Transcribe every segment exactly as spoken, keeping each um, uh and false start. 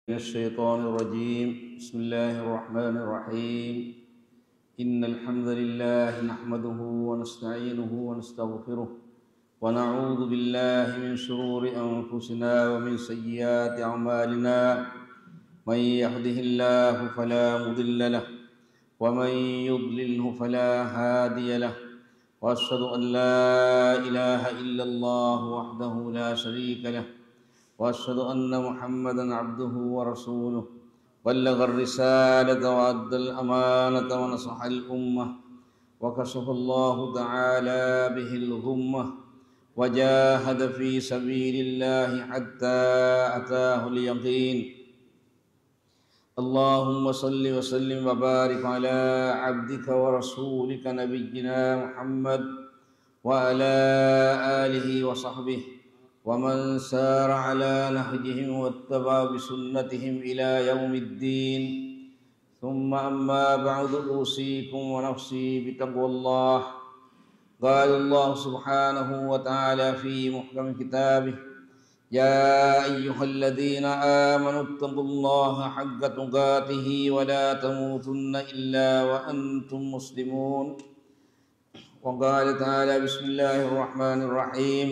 من الشيطان الرجيم. بسم الله الرحمن الرحيم. إن الحمد لله نحمده ونستعينه ونستغفره، ونعوذ بالله من شرور أنفسنا ومن سيئات أعمالنا. من يهده الله فلا مضل له، ومن يضلله فلا هادي له. وأشهد أن لا إله إلا الله وحده لا شريك له، وأشهد أن محمدا عبده ورسوله، بلغ الرسالة وأدى الأمانة ونصح الأمة، وكشف الله تعالى به الغمة، وجاهد في سبيل الله حتى أتاه اليقين. اللهم صل وسلم وبارك على عبدك ورسولك نبينا محمد وعلى آله وصحبه ومن سار على نهجهم واتبع بسنتهم إلى يوم الدين. ثم أما بعد، أوصيكم ونفسي بتقوى الله. قال الله سبحانه وتعالى في محكم كتابه: يا أيها الذين آمنوا اتقوا الله حق تقاته ولا تموتن إلا وأنتم مسلمون. وقال تعالى: بسم الله الرحمن الرحيم.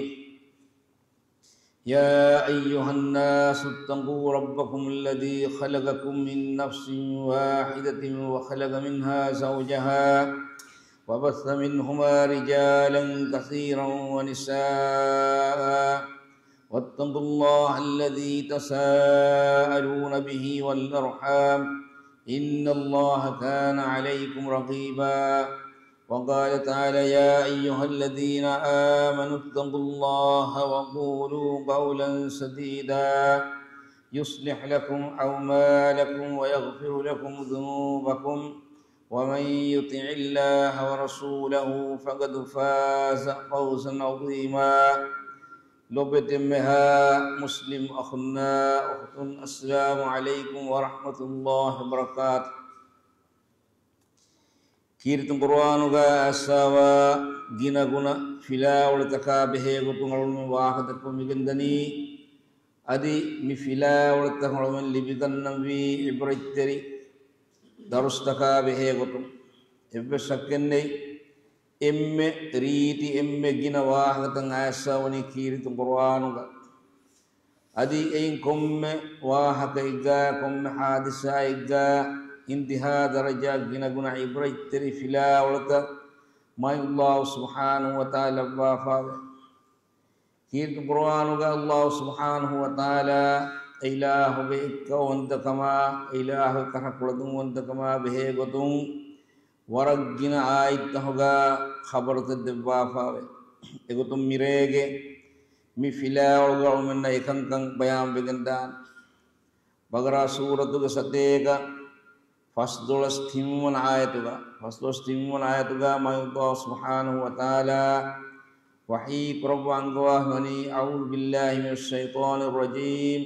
يا أيها الناس اتقوا ربكم الذي خلقكم من نفس واحدة وخلق منها زوجها وبث منهما رجالا كثيرا ونساء، واتقوا الله الذي تساءلون به والأرحام، إن الله كان عليكم رقيبا. وقال تعالى: يا أيها الذين آمنوا اتقوا الله وقولوا قولا سديدا، يصلح لكم أعمالكم ويغفر لكم ذنوبكم، ومن يطع الله ورسوله فقد فاز فوزا عظيما. ލޯބިވެތި އެންމެހާ މުސްލިމް އަޚުންނާ އުޚްތުން، السلام عليكم ورحمة الله وبركاته. ކީރިތި ޤުރުއާނުގަ އައިސްފަވާ ގިނަގުނަ ފިލާވަޅުތަކާ ބެހޭގޮތުން އަޅުގަނޑުމެން ވާހަކަދައްކަމުން މިގެންދަނީ. އަދި މި ފިލާވަޅުތައް އަޅުގަނޑުމެން ލިބިގަންނަންވީ ޢިބްރަތްތެރި ދަރުސްތަކާ ބެހޭގޮތުން. އެއްވެސް ޝައްކެއްނެތް، އެންމެ ރީތި އެންމެ ގިނަ ވާހަކަތައް އައިސްފަވަނީ ކީރިތި ޤުރުއާނުގަ. އަދި އެއިން ކޮންމެ ވާހަކައެއްގަ، ކޮންމެ ޙާދިސާއެއްގަ އިންތިހާ ދަރަޖައަށް ގިނަގުނަ ޢިބްރަތްތެރި ފިލާވަޅުތައް މާތް ﷲ ސުބްޙާނަހޫ ވަތަޢާލާ ލައްވާފައެވެ. ކީރިތި ޤުރުއާނުގަ ﷲ ސުބްޙާނަހޫ ވަތަޢާލާ އެ އިލާހުގެ އެއްކައުވަންތަކަމާ، އެ އިލާހުގެ ކަށަކުޅަދުންވަންތަކަމާ ބެހޭގޮތުން ވަރަށް ގިނަ އާޔަތްތަކުގަ ޚަބަރުތައް ދެއްވާފައެވެ. އެގޮތުން މިރޭގެ މި ފިލާވަޅުގަ އަޅުމެންނަށް އެކަންކަން ބަޔާންވެގެންދާނެ. ބަޤަރާ ސޫރަތުގެ ސަތޭކަ ފަސްދޮޅަސް ތިންވަނަ އާޔަތުގަ، ފަސްދޮޅަސް ތިންވަނަ އާޔަތުގަ މާތް ﷲ ސުބްޙާނަހޫ ވަތަޢާލާ ވަޙީ ކުރައްވާ އަންގަވާ ހިމަނީ، أعوذ بالله من الشيطان الرجيم،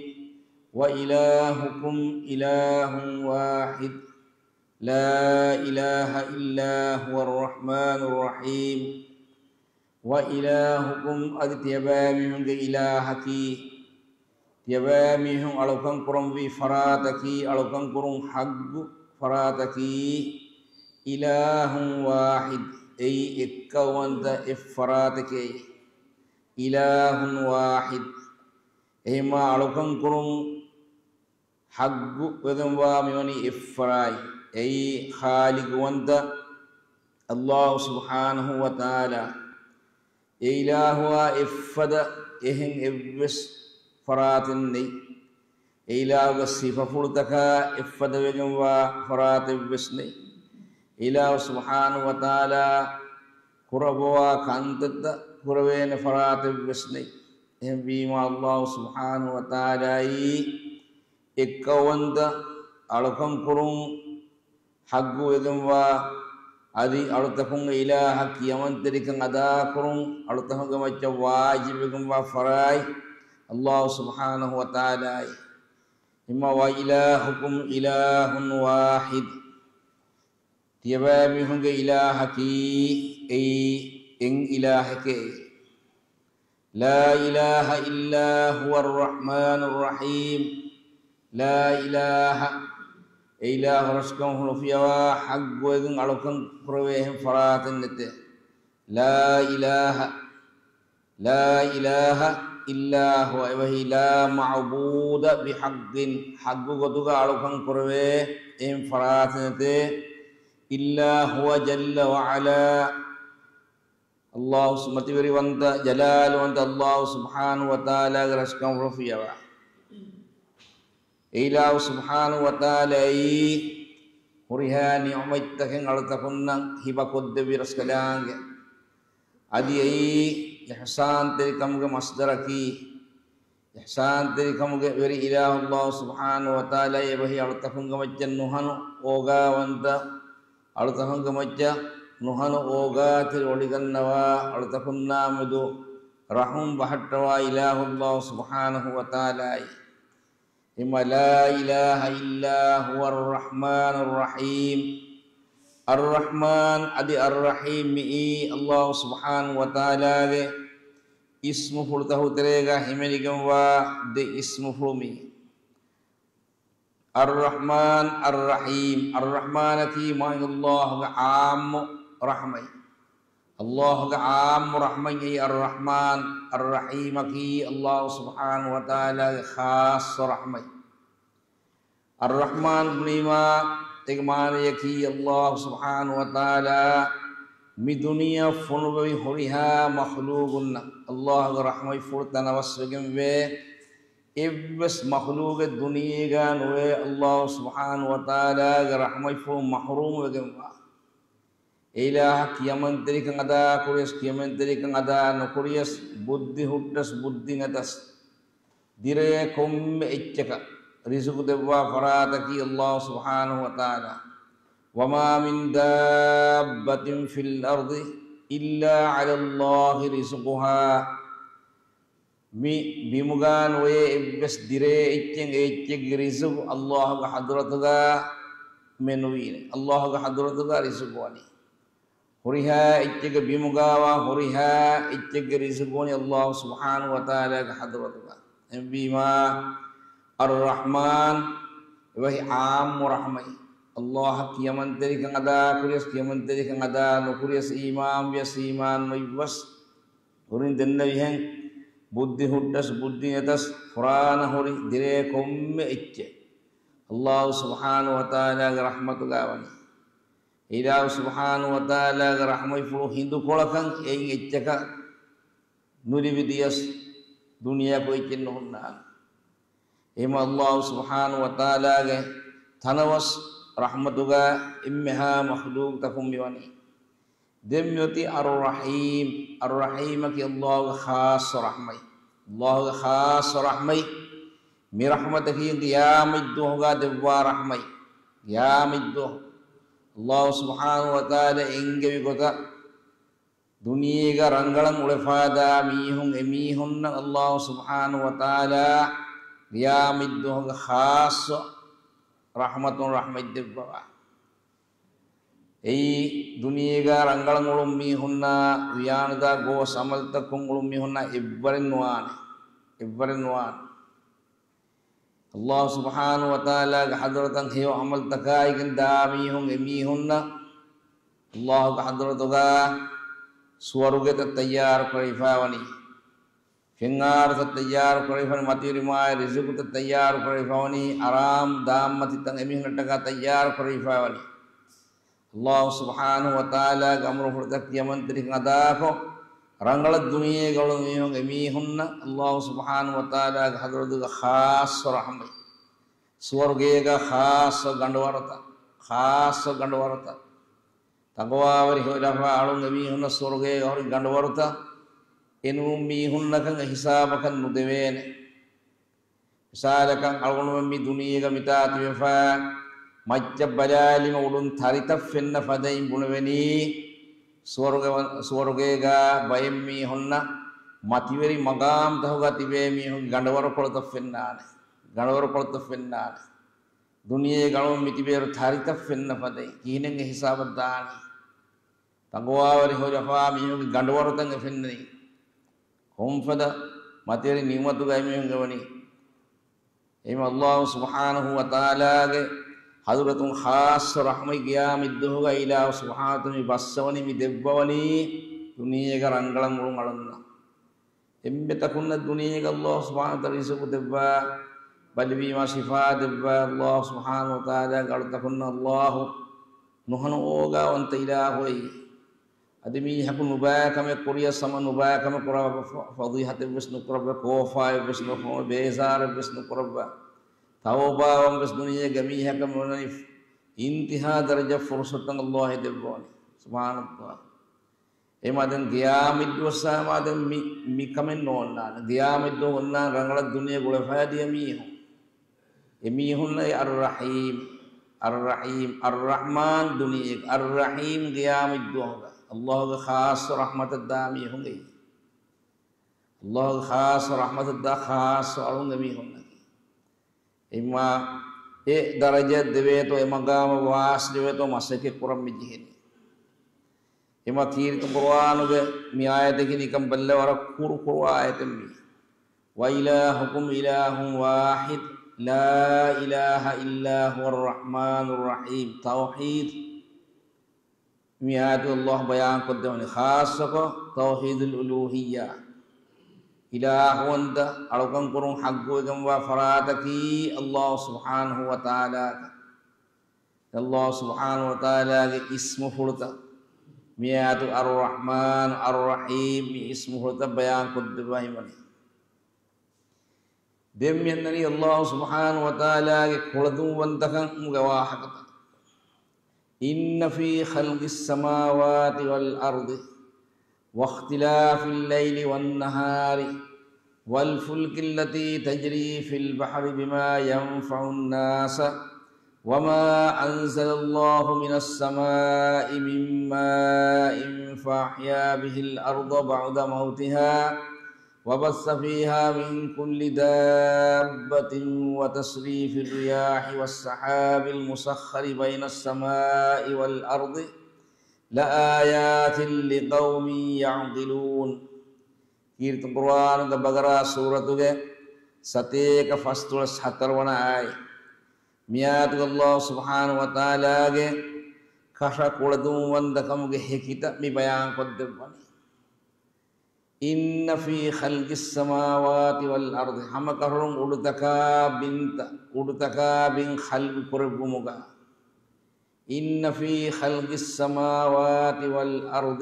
وإلهكم إله واحد، لا إله إلا هو الرحمن الرحيم. وإلهكم، އަދި ތިޔަބައިމީހުންގެ އިލާހަކީ، ތިޔަބައިމީހުން އަޅުކަން ކުރަންވީ ފަރާތަކީ، އަޅުކަން ކުރުން ޙައްޤު ފަރާތަކީ، إله واحد، އެއީ އެއްކައުވަންތަ އެއް ފަރާތެކޭ. إله واحد، އެހެންމާ އަޅުކަން ކުރުން ޙައްޤު ވެގެންވާ މިވަނީ އެއްފަރާތް، އެއީ ޚާލިޤުވަންތަ ﷲ ސުބްޙާނަހޫ ވަތަޢާލާ. އެ އިލާހުއާ އެއްފަދަ އެހެން އެއްވެސް ފަރާތެއް ނެތް. އެ އިލާހުގެ ސިފަފުޅުތަކާ އެއްފަދަވެގެންވާ ފަރާތެއްވެސް ނެތް. އެ އިލާހު ސުބްޙާނަހޫ ވަތަޢާލާ ކުރައްވާ ކަންތައްތައް ކުރެވޭނެ ފަރާތެއްވެސް ނެތް. އެހެންވީމާ، ﷲ ސުބްޙާނަހޫ ވަތަޢާލާއީ އެއްކައުވަންތަ، އަޅުކަން ކުރުން ޙައްޤުވެގެންވާ، އަދި އަޅުތަކުންގެ އިލާހަށް ކިޔަމަންތެރިކަން އަދާކުރުން އަޅުތަކުންގެ މައްޗަށް ވާޖިބުވެގެންވާ ފަރާތް ﷲ ސުބްޙާނަހޫ ވަތަޢާލާއޭ. އެހެންމާ، وإلهكم إله واحد. ތިޔަބައިމީހުންގެ އިލާހަކީ އެއީ އެއް އިލާހެކޭ. لا إله إلا هو الرحمن الرحيم. ލާ އިލާހަ، އެ އިލާހު ރަސްކަންފުޅު ފިޔަވާ ޙައްޤުވެގެން އަޅުކަން ކުރެވޭ އެހެން ފަރާތެއް ނެތޭ. ލާ އިލާހަ، ލާ އިލާހަ އިއްލާ ހުވަ، އެބަހީ ލާ މަޢުބޫދަ ބިޙައްޤިން، ޙައްޤު ގޮތުގަ އަޅުކަން ކުރެވޭ އެހެން ފަރާތެއް ނެތޭ. އިއްލާ ހުވަ ޖައްލަ ވަޢަލާ، ﷲ ސު-، މަތިވެރިވަންތަ، ޖަލާލުވަންތަ ﷲ ސުބްޙާނަހޫ ވަތަޢާލާގެ ރަސްކަންފުޅު ފިޔަވާ. އެ އިލާހު ސުބްޙާނަހޫ ވަތަޢާލާއީ ހުރިހާ ނިޢުމަތްތަކެއް އަޅުތަކުންނަށް ހިބަކޮށްދެއްވި ރަސްކަލާނގެ. އަދި އެއީ އިޙްސާންތެރިކަމުގެ މަޞްދަރަކީ، އިޙްސާންތެރިކަމުގެ ވެރި އިލާހު ﷲ ސުބްޙާނަހޫ ވަތަޢާލާ އެބަހީ އަޅުތަކުންގެ މައްޗަށް ނުހަނު އޯގާވަންތަ، އަޅުތަކުންގެ މައްޗަށް ނުހަނު އޯގާތެރި އޮޅިގަންނަވާ، އަޅުތަކުންނާ މެދު ރަޙުމް ބަހައްޓަވާ އިލާހު ﷲ ސުބްޙާނަހޫ ވަތަޢާލާއި. އެމަ ލާ އިލާހަ އިއްލާ ހުވަ އައްރަޙްމާނު އައްރަޙީމް. އައްރަޙްމާން އަދި އައްރަޙީމް މިއީ ﷲ ސުބްޙާނަހޫ ވަތަޢާލާގެ އިސްމުފުޅުތަކުގެ ތެރޭގަ ހިމެނިގެންވާ ދެ އިސްމުފުޅު މީ. އައްރަޙްމާން، އައްރަޙީމް. އައްރަޙްމާނަކީ މާތް ﷲގެ ޢާއްމު ރަޙްމަތް. ﷲގެ ޢާއްމު ރަޙްމަތް އެއީ އައްރަޙްމާން، އައްރަޙީމަކީ ﷲ ސުބްޙާނަހޫ ވަތަޢާލާގެ ޚާއްޞަ ރަޙްމަތް. އައްރަޙްމާން ބުނީމާ، އޭގެ މާނަޔަކީ ﷲ ސުބްޙާނަހޫ ވަތަޢާލާ މި ދުނިޔެއަށް ފޮނުއްވި ހުރިހާ މަޚްލޫޤުންނަށް ﷲގެ ރަޙްމަތްފުޅު ތަނަވަސްވެގެންވޭ. އެއްވެސް މަޚްލޫޤެއް ދުނިޔޭގަ ނުވޭ ﷲ ސުބްޙާނަހޫ ވަތަޢާލާގެ ރަޙްމަތްފުޅުން މަޙްރޫމްވެގެންވާ. އެ އިލާހަށް ކިޔަމަންތެރިކަން އަދާކުރިޔަސް، ކިޔަމަންތެރިކަން އަދާ ނުކުރިޔަސް، ބުއްދި ހުއްޓަސް ބުއްދި ނެތަސް، ދިރޭ ކޮންމެ އެއްޗަކަށް ރިޒުޤު ދެއްވާ ފަރާތަކީ ﷲ ސުބްޙާނަހޫ ވަތަޢާލާ. وما من دابة في الأرض إلا على الله رزقها. މި ބިމުގާ ނުވޭ އެއްވެސް ދިރޭ އެއްޗެއް، އެ އެއްޗެއްގެ ރިޒުޤު ﷲގެ ޙަޟްރަތުގާ މެނުވީނެ. ﷲގެ ޙަޟްރަތުގާ ރިޒުޤު ވަނީ. ހުރިހާ އެއްޗެއްގެ ބިމުގާވާ ހުރިހާ އެއްޗެއްގެ ރިޒުޤު ވަނީ ﷲ ސުބްޙާނަހޫ ވަތަޢާލާގެ ޙަޟްރަތުގާ. އެހެންވީމާ، އައްރަޙްމާން އެބަހީ ޢާއްމު ރަޙްމަތް. ﷲއަށް ކިޔަމަންތެރިކަން އަދާކުރިޔަސް، ކިޔަމަންތެރިކަން އަދާ ނުކުރިޔަސް، އީމާންވިޔަސް، އީމާން ނުއިއްވަސް، ކުރިން ދެންނެވިހެން، ބުއްދި ހުއްޓަސް ބުއްދި ނެތަސް، ފުރާނަ ހުރި ދިރޭ ކޮންމެ އެއްޗެއް ﷲ ސުބްޙާނަހޫ ވަތަޢާލާގެ ރަޙްމަތުގާ ވަނީ. އިލާހު ސުބްޙާނަހޫ ވަތަޢާލާގެ ރަޙްމަތްފުޅު ހިނދުކޮޅަކަށް އެއިން އެއްޗަކަށް ނުލިބި ދިޔަސް، ދުނިޔެއަކު އެއްޗެއް ނުހުންނާނެ. އެހެންވީމަ، ﷲ ސުބްޙާނަހޫ ވަތަޢާލާގެ ތަނަވަސް ރަޙްމަތުގާ އެންމެހާ މަޚްލޫޤުތަކުން މިވަނީ. ދެން މިއޮތީ އައްރަޙީމް. އައްރަޙީމަކީ ﷲގެ ޚާއްޞަ ރަޙްމަތް. ﷲގެ ޚާއްޞަ ރަޙްމަތް. މި ރަޙްމަތަކީ ޤިޔާމަތްދުވަހުގާ ދެއްވާ ރަޙްމަތް. ޤިޔާމަތްދުވަހު ﷲ ސުބްޙާނަހޫ ވަތަޢާލާ އެންގެވި ގޮތަށް، ދުނިޔޭގަ ރަނގަޅަށް އުޅެފާދާ މީހުން، އެމީހުންނަށް ﷲ ސުބްޙާނަހޫ ވަތަޢާލާ ޤިޔާމަތްދުވަހުގެ ޚާއްޞަ ރަޙްމަތުން ރަޙްމަތް ދެއްވަވާ. އެއީ ދުނިޔޭގަ ރަނގަޅަށް އުޅުން މީހުންނާ، ވިޔާނުދާ ގޯސް ޢަމަލުތައް ކޮށް އުޅުން މީހުންނާ އެއްވަރެއް ނުވާނެ. އެއްވަރެއް ނުވާނެ. ﷲ ސުބްޙާނަހޫ ވަތަޢާލާގެ ޙަޟްރަތަށް ހެޔޮ ޢަމަލުތަކާއިގެން ދާ މީހުން، އެމީހުންނަށް ﷲގެ ޙަޟްރަތުގާ ސުވަރުގެތައް ތައްޔާރު ކުރެވިފައިވަނީ. ފެންއާރުތައް ތައްޔާރު ކުރެވިފައިވަނީ، މަތިވެރި މާތް ރިޒުޤުތައް ތައްޔާރު ކުރެވިފައިވަނީ، އަރާމް ދާންމަތިތައް އެމީހުންނަށްޓަކާ ތައްޔާރު ކުރެވިފައިވަނީ. ﷲ ސުބްޙާނަހޫ ވަތަޢާލާގެ އަމުރުފުޅުތައް ކިޔަމަންތެރިކަން އަދާކޮށް، ރަނގަޅަށް ދުނިޔޭގަ އުޅުނު މީހުން، އެމީހުންނަށް ﷲ ސުބްޙާނަހޫ ވަތަޢާލާގެ ޙަޟްރަތުގަ ޚާއްޞަ ރަޙްމަތް. ސުވަރުގޭގަ ޚާއްޞަ ގަނޑުވަރުތައް، ޚާއްޞަ ގަނޑުވަރުތައް. ތަޤްވާވެރި ހުރި ލަފާ އަޅުން އެމީހުންނަށް ސުވަރުގޭގަ ހުރި ގަނޑުވަރުތައް އެނޫން މީހުންނަކަށް އެ ހިސާބަކަށް ނުދެވޭނެ. މިސާލަކަށް، އަޅުގަނޑުމެން މި ދުނިޔޭގަ މިތާ ތިބެފަ، މައްޗަށް ބަލާލީމަ އުޑުން ތަރިތައް ފެންނަ ފަދައިން ބުނެވެނީ، ސުވަރުގެ، ސުވަރުގޭގަ ބައެއް މީހުންނަށް މަތިވެރި މަގާމްތަކުގަ ތިބޭ މީހުން ގަނޑުވަރުކޮޅުތައް ފެންނާނެ. ގަނޑުވަރުކޮޅުތައް ފެންނާނެ. ދުނިޔޭގަ އަޅުގަނޑު މި ތިބޭއިރު ތަރިތައް ފެންނަ ފަދައިން ކިހިނެއް އެ ހިސާބަށް ދާނީ؟ ތަޤްވާވެރި ހުރި ލަފާ މީހުންގެ ގަނޑުވަރުތައް އެ ފެންނަނީ. ކޮންފަދަ މަތިވެރި ނިޢުމަތުގައި މީހުން އެވަނީ؟ އެހެންވީމަ އައްލާހު ސުބްޙާނަހު ވަތަޢާލާގެ ޙަޟްރަތުން ޚާއްޞަ ރަޙްމަތް ގިޔާމަތްދުވަހުގަ އިލާހު ސުބްޙާނަހު ވަތަޢާލާ މި ބައްސަވަނީ، މި ދެއްވަވަނީ ދުނިޔޭގަ ރަނގަޅަށް އުޅުން އަޅަންނަށް. އެންމެ ތަކުންނަށް ދުނިޔޭގަ އައްލާހު ސުބްޙާނަހު ވަތަޢާލާ ރިޒުޤު ދެއްވާ، ބަލިވީމަ ޝިފާ ދެއްވާ އައްލާހު ސުބްޙާނަހު ވަތަޢާލާގެ އަޅުތަކުންނަށް އައްލާހު ނުހަނު އޯގާވަންތަ އިލާހު އެއީ. އަދި މީހަކު ނުބައި ކަމެއް ކުރިޔަސް ހަމަ ނުބައި ކަމެއް ކުރާ، ފަ-، ފަޟީޙަތެއްވެސް ނުކުރައްވާ، ކޯފާއެއްވެސް ނުކުރައްވާ، ބޭޒާރެއްވެސް ނުކުރައްވާ، ތައުބާވަންވެސް ދުނިޔޭގަ މީހަކަށް މިއޮންނަނީ އިންތިހާ ދަރަޖަ ފުރުޞަތުތައް އައްލާހު ދެއްވަވަނީ. ސުބްޙާނައްލާހް. އެހެންވީމަ ދެން ގިޔާމަތްދުވަސް ހަމަ ދެން މި، މިކަމެއް ނޯންނާނެ. ގިޔާމަތްދުވަހު އޮންނާނެ ރަނގަޅަށް ދުނިޔޭގަ އުޅެފައި ދިޔަ މީހުން. އެމީހުންނަށް އައްރަޙީމް، އައްރަޙީމް، އައްރަޙްމާން ދުނިޔެ، އައްރަޙީމް ގިޔާމަތްދުވަހުގަ އައްލާހުގެ ޚާއްޞަ ރަޙްމަތަށް ދާ މީހުން އެއީ. އައްލާހުގެ ޚާއްޞަ ރަޙްމަތަށް ދާ ޚާއްޞަ އަޅުން އެމީހުންނަކީ. އެހެންވީމަ އެ ދަރަޖަ ދެވޭތޯ، އެ މަގާމަށް ވާސިލުވޭތޯ މަސައްކަތް ކުރަން މި ޖެހެނީ. އެހެންވީމަ ކީރިތި ޤުރުއާނުގެ މި އާޔަތަކީ ނިކަން ބަލަ ވަރަށް ކުރު ކުރު އާޔަތެއް މީ. وإلهكم إله واحد لا إله إلا هو الرحمن الرحيم. ތައުޙީދު. މި އާޔަތު އައްލާހު ބަޔާން ކޮށްދެވަނީ ޚާއްޞަކޮށް ތައުޙީދުލް އުލޫހިއްޔާ. އިލާހުވަންތަ އަޅުކަން ކުރުން ޙައްޤުވެގެންވާ ފަރާތަކީ އައްލާހު ސުބްޙާނަހު ވަތަޢާލާ. އައްލާހު ސުބްޙާނަހު ވަތަޢާލާގެ އިސްމުފުޅުތައް މި އާޔަތު އައްރަޙްމާން، އައްރަޙީމް މި އިސްމުފުޅުތައް ބަޔާން ކޮށްދެއްވައި ވަނީ. ދެން މި އަންނަނީ އައްލާހު ސުބްޙާނަހު ވަތަޢާލާގެ ކުޅަދުންވަންތަކަމުގެ ވާހަކަތައް. إن في خلق السماوات والأرض واختلاف الليل والنهار والفلك التي تجري في البحر بما ينفع الناس وما أنزل الله من السماء من ماء فأحيا به الأرض بعد موتها وبث فيها من كل دابة وتصريف الرياح والسحاب المسخر بين السماء والأرض لآيات لقوم يعقلون. ކީރިތި ޤުރުއާނުގެ ބަޤަރާ ސޫރަތުގެ ސަތޭކަ ފަސްދޮޅަސް ހަތަރު ވަނަ އާޔަތް. މި އާޔަތުގަ އައްލާހު ސުބްޙާނަހު ވަތަޢާލާގެ ކަށަ ކުޅަދުންވަންތަކަމުގެ ހެކިތައް މި ބަޔާން ކޮށްދެއްވަނީ. إن في خلق السماوات والأرض، ހަމަކަށަވަރުން އުޑުތަކާ ބިންތައް، އުޑުތަކާ ބިން ޚަލްޤު ކުރެއްވުމުގަ. إن في خلق السماوات والأرض،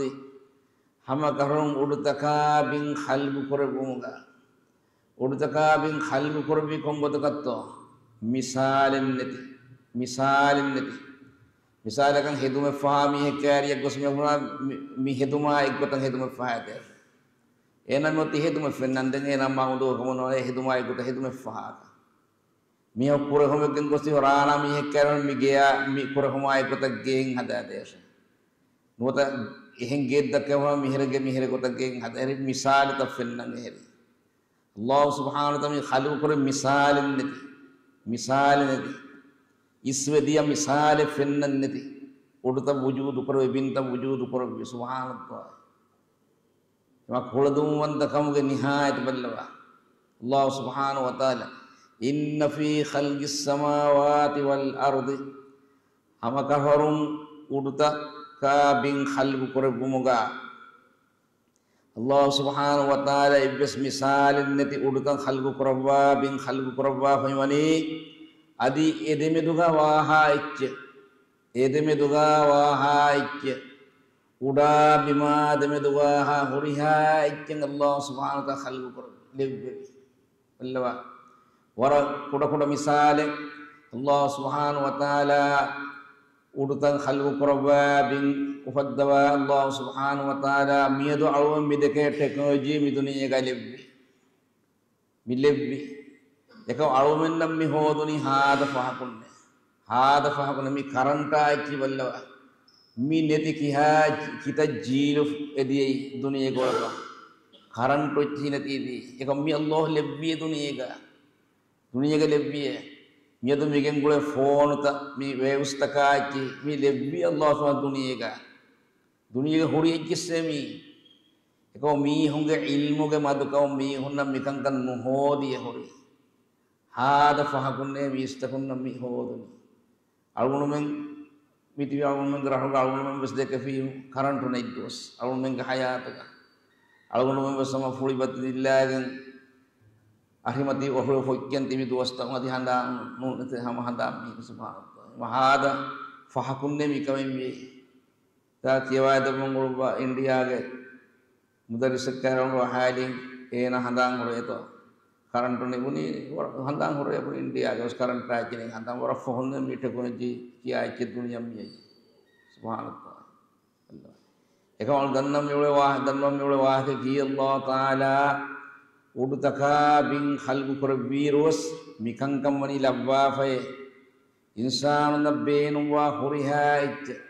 ހަމަކަށަވަރުން އުޑުތަކާ ބިން ޚަލްޤު ކުރެއްވުމުގަ. އުޑުތަކާ ބިން ޚަލްޤު ކުރެއްވީ ކޮންގޮތަކަށްތޯ؟ މިސާލެއް ނެތި، މިސާލެއް ނެތި. މިސާލަކަށް ހެދުމެއް ފަހާ މީހެއް ކައިރިއަށް ގޮސް މި އުފުނާ މި، މި ހެދުމާ އެއްގޮތަށް ހެދުމެއް ފަހާ ދޭށޭ. އޭނަ މި އޮތީ ހެދުމެއް ފެންނަން ދެން އޭނަ މާ އުނދަގޫ ކަމުން ނޯންނާނެ ހެދުމާ އެއްގޮތަށް ހެދުމެއް ފަހާކަށް. މީހަކު ކުރެހުމެއްގެން ގޮސް ރާނާ މީހެއް ކައިރި މި ގެޔާ މި ކުރެހުމާ އެއްގޮތަށް ގެއެއް ހަދާ ދޭށޭ. ނުވަތަ އެހެން ގެއެއް ދައްކަވާ މިހިރަ ގެ މިހިރަ ގޮތަށް ގެއެއް ހަދާ އެހެރީ މިސާލުތައް ފެންނަން އެހެރީ. އައްލާހު ސުބްޙާނަހު ވަތަޢާލާ މި ޚަލްޤު ކުރެއްވީ މިސާލެއް ނެތި. މިސާލެއް ނެތި. އިސްވެ ދިޔަ މިސާލެއް ފެންނަން ނެތި. އުޑުތައް ވުޖޫދު ކުރެއްވި، ބިންތައް ވުޖޫދު ކުރެއްވި. ސުބްޙާނައްލާހް. އެމަ ކުޅަދުންވަންތަ ކަމުގެ ނިހާޔަތު ބައްލަވާ. އައްލާހު ސުބްޙާނަހު ވަތަޢާލާ، إن في خلق السماوات والأرض، ހަމަކަށަވަރުން އުޑުތަކާ ބިން ޚަލްޤު ކުރެއްވުމުގަ، އައްލާހު ސުބްޙާނަހު ވަތަޢާލާ އެއްވެސް މިސާލެއް ނެތި އުޑުތައް ޚަލްޤު ކުރައްވާ، ބިން ޚަލްޤު ކުރައްވާފައި ވަނީ، އަދި އެ ދެމެދުގަ ވާހާ އެއްޗެއް، އެ ދެމެދުގަ ވާހާ އެއްޗެއް، އުޑާ ބިމާ ދެމެދުގަ ހުރިހާ އެއްޗެއް އައްލާހު ސުބްޙާނަހު ވަތަޢާލާ ޚަލްޤު ކުރައްވާ ލެއްވެވި. ބައްލަވާ. ވަރަށް ކުޑަކުޑަ މިސާލެއް، އައްލާހު ސުބްޙާނަހު ވަތަޢާލާ އުޑުތައް ޚަލްޤު ކުރައްވާ، ބިން އުފައްދަވާ، އައްލާހު ސުބްޙާނަހު ވަތަޢާލާ މިއަދު އަޅުގަނޑު މި ދެކޭ ޓެކްނޮލޮޖީ މި ދުނިޔޭގަ ލެއްވި. މި ލެއްވި. އެކަމް އަޅުމެންނަށް މި ހޯދުނީ ހާދަ ފަހަކުންނޭ. ހާދަ ފަހަކުންނޭ. މި ކަރަންޓާ އެއްޗި ބައްލަވާ. މި ނެތި ކިހާ ކިތައް ޖީލު އެދިޔައީ ދުނިޔޭގަ އޮޅަކަށް. ކަރަންޓު އެއްޗިހި ނެތީ. އެކަމް މި އައްލާހު ލެއްވި ދުނިޔޭގަ. ދުނިޔޭގަ ލެއްވިއޭ. މިއަދު މިގެންގުޅޭ ފޯނުތައް، މި ވޭވްސްތަކާ އެއްޗިހި، މި ލެއްވި އައްލާހު ސުބްޙާނަހު ދުނިޔޭގަ. ދުނިޔޭގަ ހުރި އެއްޗިއްސޭ މީ. އެކަމް މީހުންގެ ޢިލްމުގެ މަދުކަމުން މީހުންނަށް މިކަންކަން ނުހޯދިޔަ ހުރީ. ހާދަ ފަހަކުންނޭ މީސްތަކުންނަށް މި ހޯދުނީ. އަޅުގަނޑުމެން މިތިބި އަޅުގަނޑުމެންގެ ރަށުގަ އަޅުގަނޑުމެން ވެސް ދެކެފިއިރު ކަރަންޓު ނެތް ދުވަސް އަޅުގަނޑުމެންގެ ހަޔާތުގަ. އަޅުގަނޑުމެން ވެސް ހަމަ ފުޅި ބަތި ދިއްލާގެން އަހިމަތި އޮށޮޅި ފޮއްޗެން ތިބި ދުވަސްތައް އަދި ހަނދާން ނޫނެތެ ހަމަ ހަނދާން މީހުން ސުބްޙާނަﷲ. ހާދަ ފަހަކުންނޭ މިކަމެއް ވީ. ތާ ކިޔަވާދެއްވަން އުޅުއްވާ އިންޑިއާގެ މުދައްރިސެއް ކައިރިވަން ހާލިން އޭނާ ހަނދާން ހުރޭތޯ. ކަރަންޓު ނިބުނީ ވަރަށް ހަނދާން ހުރޭ އިންޑިއާގެ ވެސް ކަރަންޓާ އެއްޗެއް ނެތް ހަނދާން ވަރަށް ފަހުން މި ޓެކްނޮލޮޖީ ކިޔާ އެއްޗެއް ދުނިޔެ މިއައީ. ސުބްޙާނަﷲ. އެކަމަކު ދަންނަ މިއުޅޭ ވާހަ-، ދަންނަ މިއުޅޭ ވާހަކަ ކީ ﷲ ތަޢާލާ އުޑުތަކާ ބިން ޚަލްޤު ކުރެއްވިއިރުވެސް މިކަންކަން ވަނީ ލައްވާފައޭ. އިންސާނުންނަށް ބޭނުންވާ ހުރިހާ އެއްޗެއް،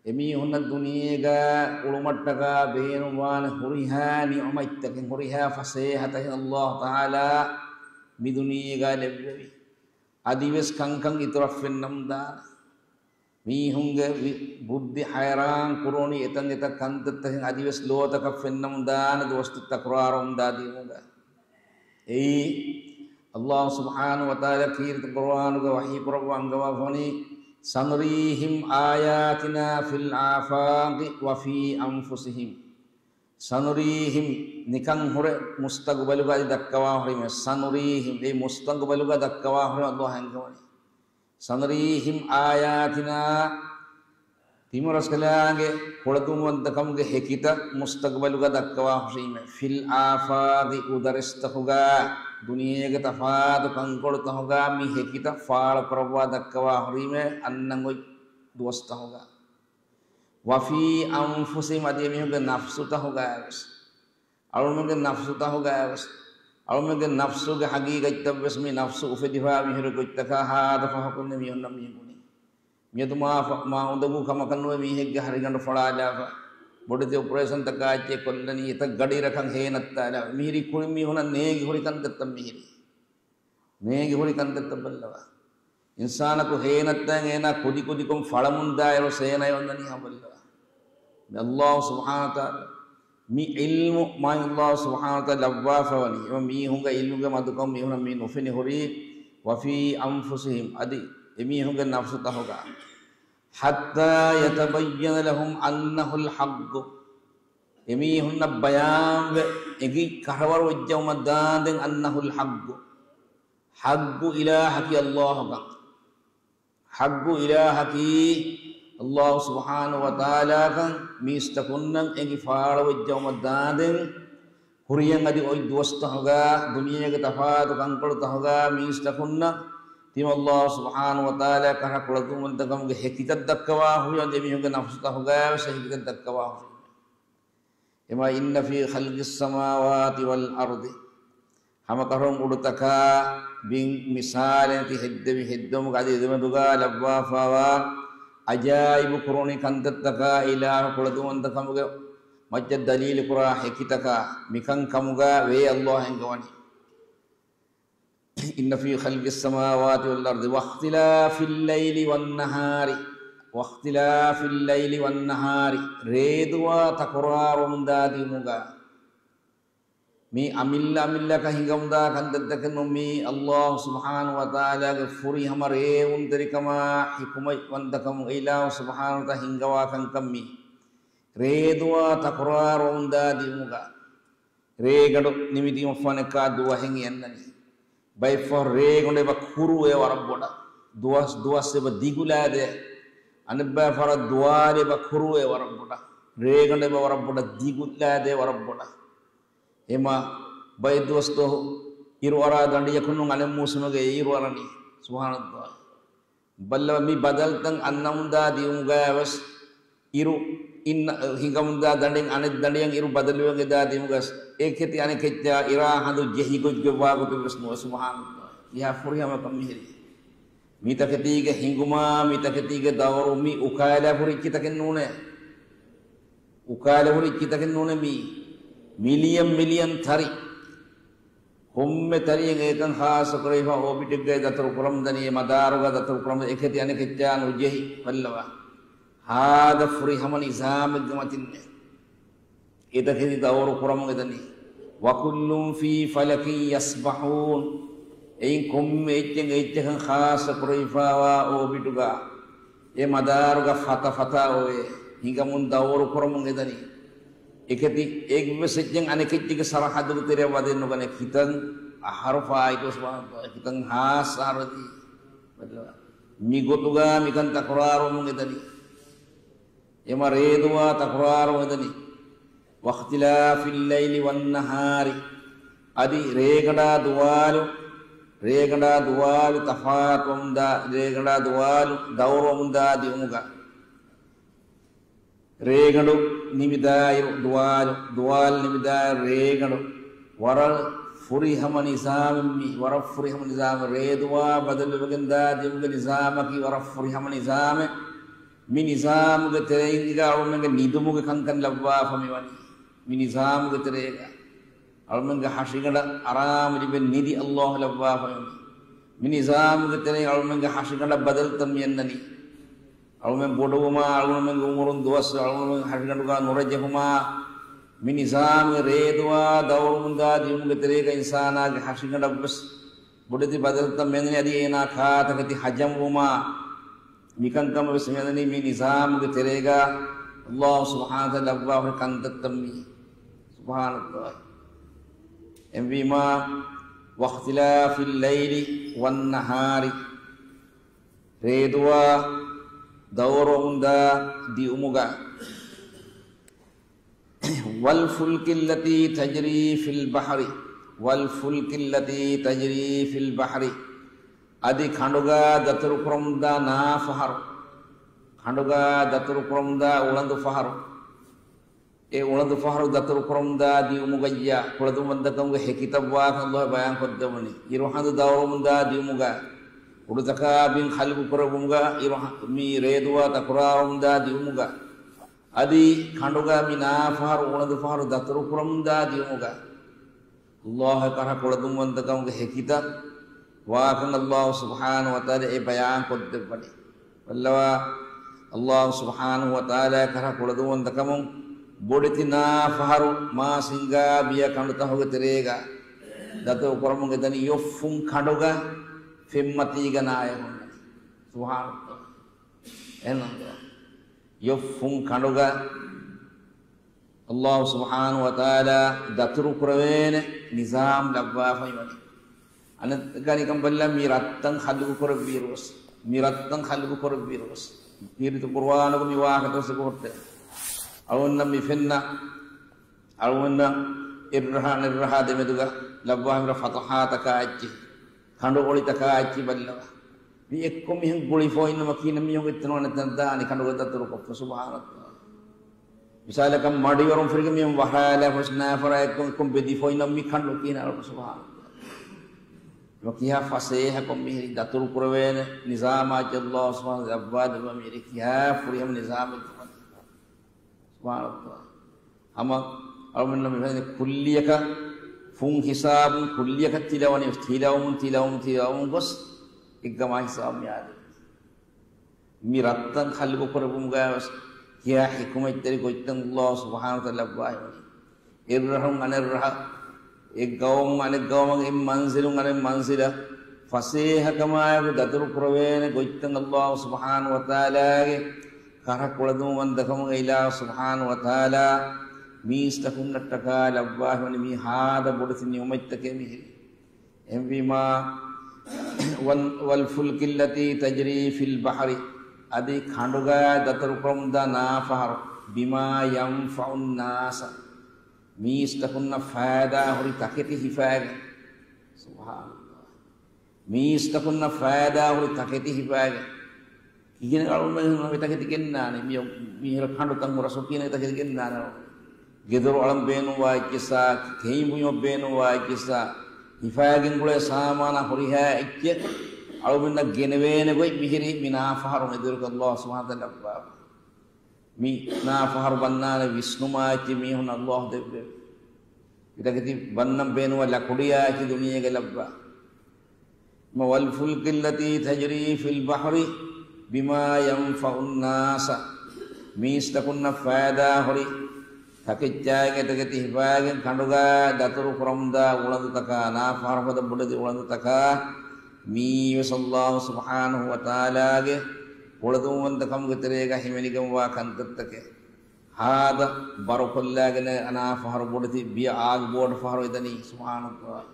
އެމީހުންނަށް ދުނިޔޭގަ އުޅުމަށްޓަކާ ބޭނުންވާނެ ހުރިހާ ނިޢުމަތްތަކެއް، ހުރިހާ ފަސޭހަތަކެއް ﷲ ތަޢާލާ މި ދުނިޔޭގަ ލެއްވެވި. އަދިވެސް ކަންކަން އިތުރަށް ފެންނަމުން ދާނެ. މީހުންގެ ވި-، ބުއްދި ހައިރާން ކުރުވަނީ އެތަން އެތައް ކަންތައްތަކެއް އަދިވެސް ލޯތަކަށް ފެންނަމުން ދާނެ ދުވަސްތައް ތަކުރާރުވަމުން ދާ ދިއުމުގަ. އެއީ، ﷲ ސުބްޙާނަހޫ ވަތަޢާލާ ކީރިތި ޤުރުއާނުގަ ވަޙީ ކުރައްވާ އަންގަވާފަވަނީ، سنريهم آياتنا في الآفاق وفي أنفسهم. سنريهم، ނިކަން ހުރެ މުސްތަޤުބަލުގަ އަދި ދައްކަވާ ހުރީމޭ. سنريهم، އެ މުސްތަޤުބަލުގަ ދައްކަވާ ހުރީ ﷲ އަންގަވަނީ. سنريهم آياتنا، ތިމަރަސްކަލާނގެ ކުޅަދުންވަންތަކަމުގެ ހެކިތައް މުސްތަޤުބަލުގަ ދައްކަވާ ހުރީމޭ. في الآفاق، އުދަރެސްތަކުގަ، ދުނިޔޭގެ ތަފާތު ކަންކޮޅުތަކުގަ މި ހެކިތައް ފާޅުކުރައްވާ ދައްކަވާ ހުރީމޭ އަންނަން އޮތް ދުވަސްތަކުގަ. وفي أنفسهم، އަދި އެމީހުންގެ ނަފްސުތަކުގައިވެސް. އަޅުމެންގެ ނަފްސުތަކުގައިވެސް، އަޅުމެންގެ ނަފްސުގެ ހަގީގަތްތައްވެސް މި ނަފްސު އުފެދިފާ މިހިރަ ގޮތްތަކާ ހާދަ ފަހަކުން މި އޮންނަ މީހުން. މިއަދު މާ ފަ-، މާ އުނދަގޫ ކަމަކަށް ނުވެ މީހެއްގެ ހަރިގަނޑު ފަޅާލާފަ، ބޮޑެތި އޮޕަރޭޝަންތަކާ އެއްޗެއް ކޮށްލަނީ، އެތައް ގަޑިއިރަކަށް ހޭނައްތާލާ މިހިރީ ކުރިން މީހުނަށް ނޭނގި ހުރި ކަންތައްތައް މިހިރީ. ނޭނގި ހުރި ކަންތައްތައް ބައްލަވާ. އިންސާނަކު ހޭނައްތައިން އޭނާ ކުދި ކުދިކޮށް ފަޅަމުންދާއިރު ސޭނައެއް އޮންނަނީ ހަމަ ބައްލަވާ. މި ﷲ ސުބްޙާނަހޫ ވަތަޢާލާ މި ޢިލްމު މާތް ﷲ ސުބްޙާނަހޫ ވަތަޢާލާ ލައްވާފަވަނީ. އެމަ މީހުންގެ ޢިލްމުގެ މަދުކަން މީހުނަށް މި ނުފެނި ހުރީ. وفي أنفسهم، އަދި އެމީހުންގެ ނަފްސުތަކުގަ. حتى يتبين لهم أنه الحق، އެމީހުންނަށް ބަޔާންވެ އެނގި ކަށަވަރު ވެއްޖައުމަށް ދާނދެން أنه الحق، ޙައްޤު އިލާހަކީ ﷲ ކަން. ޙައްޤު އިލާހަކީ ﷲ ސުބްޙާނަހޫ ވަތަޢާލާ ކަން މީސްތަކުންނަށް އެނގި ފާޅުވެއްޖައުމަށް ދާނދެން، ކުރިޔަށް އަދި އޮތް ދުވަސްތަކުގަ، ދުނިޔޭގެ ތަފާތު ކަންކޮޅުތަކުގަ މީސްތަކުންނަށް ތިމަ ﷲ ސުބްޙާނަހޫ ވަތަޢާލާ ކަށަ ކުޅަދުންވަންތަކަމުގެ ހެކިތައް ދައްކަވާ ހުރި، އަދި އެމީހުންގެ ނަފްސުތަކުގައިވެސް ހެކިތައް ދައްކަވާ ހުރި. އެމަ إن في خلق السماوات والأرض، ހަމަކަށަވަރުން އުޑުތަކާ ބިން މިސާލެއް ނެތި ހެއްދެވި ހެއްދެވުމުގަ އަދި އެދެމެދުގަ ލައްވާފަވާ އަޖާއިބު ކުރުވަނި ކަންތައްތަކާ، އިލާހު ކުޅަދުންވަންތަކަމުގެ މައްޗަށް ދަލީލު ކުރާ ހެކިތަކާ، މިކަން ކަމުގަ ވޭ ﷲ އެންގަވަނީ. إن في خلق السماوات والأرض واختلاف الليل والنهار، واختلاف الليل والنهار، ރޭދުވާ ތަކުރާރުވަމުންދާ ދިއުމުގަ، މި އަމިއްލަ އަމިއްލަކަށް ހިނގަމުންދާ ކަންތައްތަކެއް ނޫން. މި ﷲ ސުބްޙާނަހޫ ވަތަޢާލާގެ ފުރިހަމަ ރޭވުންތެރިކަމާ ޙިކުމަތްވަންތަކަމު، އިލާހު ސުބްޙާނަހޫ ވަތަޢާލާ ހިނގަވާ ކަންކަން މި ރޭދުވާ ތަކުރާރުވަމުންދާ ދިއުމުގަ، ރޭގަނޑު ނިމިދިޔުމަށްފާނެއްކާ ދުވަހެއް އެންނަނީ. ބައެއްފަހަރު ރޭގަނޑު އެބަ ކުރުވޭ ވަރަށް ބޮޑަށް. ދުވަސް، ދުވަސް އެބަ ދިގުލާދޭ. އަނެއްބައި ފަހަރަށް ދުވާލު އެބަ ކުރުވޭ ވަރަށް ބޮޑަށް. ރޭގަނޑު އެބަ ވަރަށް ބޮޑަށް ދިގުލާދޭ ވަރަށް ބޮޑަށް. އެމަ ބައެއް ދުވަސް ދުވަހު އިރު އަރާ ދަނޑިއަކުން އަނެއް މޫސުމެއްގަ އިރު އަރަނީ. ސުބްޙާނަﷲ. ބައްލަވާ މި ބަދަލުތައް އަންނަމުންދާ ދިއުމުގައިވެސް އިރު އިން-، ހިނގަމުންދާ ދަނޑިން އަނެއް ދަނޑިއަށް އިރު ބަދަލުވެގެން އެދާ ދިއުމުގަސް އެކެތި އަނެކެއްޗާ އިރާ ހަނދު ޖެހިގޮތްގޮތް ވާގޮތެއްވެސް ނުވެ. ސުބްޙާނަﷲ. އެހާ ފުރިހަމަކަން މިހިރީ. މިތަކެތީގެ ހިނގުމާ، މިތަކެތީގެ ދައުރު މި އުކާލާ ފުރިއްޗިތަކެއް ނޫނޭ. އުކާލެވުނު އެއްޗިތަކެއް ނޫނޭ މީ. މިލިޔަން މިލިޔަން ތަރި. ކޮންމެ ތަރިއެއް އެކަން ޚާއްޞަކުރެވިފަ އޯބިޓެއްގައި ދަތުރު ކުރަމުންދަނީ، އެ މަދާރުގަ ދަތުރު ކުރަމުން އެކެތި އަނެކެއްޗާ ނުޖެހި ބައްލަވާ. ހާދަ ފުރިހަމަ ނިޒާމެއްގެ މަތިންނޭ. އެތަކެތި ދައުރު ކުރަމުން އެދަނީ. وكل في فلك يسبحون. އެއިން ކޮންމެ އެއްޗެއް އެއްޗަކަށް ޚާއްޞަ ކުރެވިފާވާ އޯބިޓުގަ އެ މަދާރުގަ ފަތަ ފަތާ އޮވޭ ހިނގަމުން ދައުރު ކުރަމުން އެދަނީ. އެކަތި އެއްވެސް އެއްޗެއް އަނެކެއްޗެއްގެ ސަރަހައްދުގެ ތެރެއަށް ވަދެއް ނުގަނެ. ކިތަން އަހަރު ފާއިތު ސުބްޙާނަﷲ، ކިތަން ޚާއްޞަ އަހަރު އެދީ. މިގޮތުގަ މިކަން ތަކުރާރުވަމުން އެދަނީ. އެމަ ރޭދުވާ ތަކުރާރު އެދަނީ. واختلاف الليل والنهار. އަދި ރޭގަނޑާ ދުވާލު، ރޭގަނޑާ ދުވާލު ތަފާތުވަމުންދާ، ރޭގަނޑާ ދުވާލު ދައުރުވަމުންދާ ދިއުމުގަ. ރޭގަނޑު ނިމިދާއިރު ދުވާލު، ދުވާލު ނިމިދާއިރު ރޭގަނޑު. ވަރަށް ފުރިހަމަ ނިޒާމެއް މީ، ވަރަށް ފުރިހަމަ ނިޒާމެއް. ރޭދުވާ ބަދަލުވެގެންދާ ދިއުމުގެ ނިޒާމަކީ ވަރަށް ފުރިހަމަ ނިޒާމެއް. މި ނިޒާމުގެ ތެރެއިން އަޅުމެންގެ ނިދުމުގެ ކަންކަން ލައްވާފަ މިވަނީ. މި ނިޒާމުގެ ތެރޭގަ އަޅުމެންގެ ހަށިގަނޑަށް އަރާމު ލިބެން ނިދި އައްލާހު ލައްވާފަ މިވަނީ. މި ނިޒާމުގެ ތެރެއިން އަޅުމެންގެ ހަށިގަނޑަށް ބަދަލުތައް މި އަންނަނީ. އަޅުމެން ބޮޑުވުމާ، އަޅުމެންގެ އުމުރުން ދުވަސް އަޅުމެންގެ ހަށިގަނޑުގަ ނުރެޖެހުމާ، މި ނިޒާމުގެ ރޭދުވާ ދައުރުމުންދާ ދިއުމުގެ ތެރޭގަ އިންސާނާގެ ހަށިގަނޑަށްވެސް ބޮޑެތި ބަދަލުތައް މިއަންނަނީ. އަދި އޭނާ ކާތަކެތި ހަޖަމްވުމާ، މިކަންކަމަށް ވެސް މިއަންނަނީ މި ނިޒާމުގެ ތެރޭގަ އައްލާހު ސުބްޙާނަހު ވަތަޢާލާ ލައްވާ ހުރި ކަންތައްތައް މީ. ސުބްޙާނައްލާހް. އެހެންވީމާ، واختلاف الليل والنهار، ރޭދުވާ ދައުރުވަމުންދާ ދިއުމުގަ. والفلك التي تجري في البحر، والفلك التي تجري في البحر. އަދި ކަނޑުގަ ދަތުރުކުރަމުންދާ ނާފަހަރު، ކަނޑުގަ ދަތުރުކުރަމުންދާ އުޅަނދު ފަހަރު. އެ އުޅަނދު ފަހަރު ދަތުރުކުރަމުންދާ ދިއުމުގައްޔާ ކުޅަދުންވަންތަކަމުގެ ހެކިތައް ވާކަން އައްލާހު ބަޔާންކޮށްދެއްވަނީ. އިރުހަނދު ދައުރުވަމުންދާ ދިއުމުގަ، އުޑުތަކާ ބިން ޚަލްޤު ކުރެއްވުމުގަ، އިރުހަ-، މި ރޭދުވާ ތަކުރާރުވަމުންދާ ދިއުމުގަ، އަދި ކަނޑުގަ މި ނާފަހަރު އުޅަނދު ފަހަރު ދަތުރުކުރަމުންދާ ދިއުމުގަ، އައްލާހު ކަރަ ކުޅަދުންވަންތަކަމުގެ ހެކިތައް ވާކަން އައްލާހު ސުބްޙާނަހު ވަތަޢާލާ އެ ބަޔާން ކޮށްދެއްވަނީ. ބައްލަވާ، އައްލާހު ސުބްޙާނަހު ވަތަޢާލާ ކަރަ ކުޅަދުންވަންތަކަމުން ބޮޑެތި ނާފަހަރު މާ ސިންގާ ބިޔަ ކަނޑުތަކުގެ ތެރޭގަ ދަތުރު ކުރަމުން އެދަނީ ޔޮށްފުން ކަނޑުގަ ފެންމަތީގަ ނާޔަ ހުންނަނީ. ސުބްޙާނައްލާހް. އެހެން ޔޮށްފުން ކަނޑުގަ އައްލާހު ސުބްޙާނަހު ވަތަޢާލާ ދަތުރު ކުރެވޭނެ ނިޒާމް ލައްވާފައި ވަނީ. އަނެއްގަ ނިކަން ބަލާ، މި ރަށްތައް ޚަލްޤު ކުރެއްވިއިރުވެސް، މި ރަށްތައް ޚަލްޤު ކުރެއްވިއިރުވެސް، ކީރިތި ޤުރުއާނުގަ މި ވާހަކަތައް ވެސް އެބަހުއްޓޭ. އަޅުގަނޑަށް މި ފެންނަ، އަޅުގަނޑަށް އެއްރަށާ އަނެއްރަށާ ދެމެދުގަ ލައްވާ ހިނގާ ފަތަޙާތަކާ އެއްޗެހި، ކަނޑު އޮޅިތަކާ އެއްޗެހި ބައްލަވާ. މި އެއްކޮށް މިހެން ގުޅިފަ އިންނަމަ ކިހިނެއް މީހުން އެތަނުން އަނެއް ތަނަށް ދާނީ ކަނޑުގަ ދަތުރުކޮށްފަ. ސުބްޙާނައްލާހް. މިސާލަކަށް މަޑިވަރުން ފުރިގެން މިހެން ވަހާލާ ފަސް ނާފަރާ އެއްކޮށް އެއްކޮށް ބެދިފަ އިންނަމަ މި ކަނޑު ކިހިނެއް އަޅު. ސުބްޙާނައްލާހް. ކިހާ ފަސޭހަކޮށް މިހިރީ ދަތުރު ކުރެވޭނެ ނިޒާމާ އައްލާހު ސުބްޙާނަހު ވަތަޢާލާ ލައްވާ ދެއްވާ މިހިރީ ކިހާ ފުރިހަމަ ނިޒާމެއް. ސުބްޙާނައްލާހް. ހަމަ އަޅުގަނޑުމެންނަށް މި ފެންނަނީ ކުއްލިއަކަށް ފުން ހިސާބުން ކުއްލިއަކަށް ތިލަވަނީ، ތިލަވަމުން، ތިލަވަމުން، ތިލަވަމުން ގޮސް އެއްގަމާ ހިސާބު މި އާދެވި. މި ރަށްތައް ޚަލްޤު ކުރެއްވުމުގައި ވެސް ކިހާ ޙިކުމަތްތެރި ގޮތްތައް އައްލާހު ސުބްޙާނަހު ވަތަޢާލާ ލައްވާފައި ވަނީ. އެއްރަށުން އަނެއްރަށަށް، އެއްގައުމުން އަނެއްގައުމަށް، އެއްމަންޒިލުން އަނެއްމަންޒިލަށް ފަސޭހަކަމާއެކު ދަތުރު ކުރެވޭނެ ގޮތްތައް އައްލާހު ސުބްޙާނަހު ވަތަޢާލާގެ ކަރަ ކުޅަދުންވަންތަކަމުގެ އިލާހު ސުބްޙާނަހު ވަތަޢާލާ މީސްތަކުންނަށްޓަކާ ލައްވާފައިވަނީ މީ ހާދަ ބޮޑެތި ނިޢުމަތްތަކެއް މިހިރީ. އެހެންވީމާ، وال-، والفلك التي تجري في البحر، އަދި ކަނޑުގަ ދަތުރުކުރަމުންދާ ނާފަހަރު، بما ينفع الناس، މީސްތަކުންނަށް ފައިދާ ހުރި ތަކެތި ހިފާގެން. ސުބްޙާނައްލާހް. މީސްތަކުންނަށް ފައިދާ ހުރި ތަކެތި ހިފާގެން. ކިހިނެއް އަޅުގަނޑުމެން ތަކެތި ގެންނާނެ؟ މި-، މިހިރަ ކަނޑު ތަން ހުރަސް ކިހިނެއް ތަކެތި ގެންނާނެ؟ ގެދޮރު އަޅަން ބޭނުންވާ އެއްޗިއްސާ، ކެއިން ބުއިމަށް ބޭނުންވާ އެއްޗިއްސާ، ހިފާގެން ގުޅޭ ސާމާނާ ހުރިހާ އެއްޗެއް އަޅުގަނޑަށް ގެނެވޭނެ ގޮތް މިހިރީ މި ނާފަހަރު މެދުވެރިކޮށް އައްލާހު ސުބްޙާނަހު ވަތަޢާލާ ލައްވާފަ. މި ނާފަހަރު ބަންނާނެ ވިސްނުމާ އެއްޗެއް މީހުން އައްލާހު ދެއްވެވި. މިތަކެތި ބަންނަން ބޭނުންވާ ލަކުޑިއާ އެއްޗެއް ދުނިޔޭގަ ލައްވާ. والفلك التي تجري في البحر بما ينفع الناس، މީސްތަކުންނަށް ފައިދާ ހުރި ތަކެއްޗާއިގެ ތަކެތި ހިފާގެން ކަނޑުގާ ދަތުރު ކުރަމުންދާ އުޅަނދުތަކާ، ނާފަހަރު ފަދަ ބޮޑެތި އުޅަނދުތަކާ، މީވެސް ﷲ ސުބްޙާނަހޫ ވަތަޢާލާގެ ކުޅަދުންވަންތަކަމުގެ ތެރޭގަ ހިމެނިގެންވާ ކަންތައްތަކެއް. ހާދަ ބަރުކޮށްލާގެން ނާފަހަރު ބޮޑެތި ބިޔަ އާގު ބޯޓު ފަހަރު އެދަނީ. ސުބްޙާނަﷲ.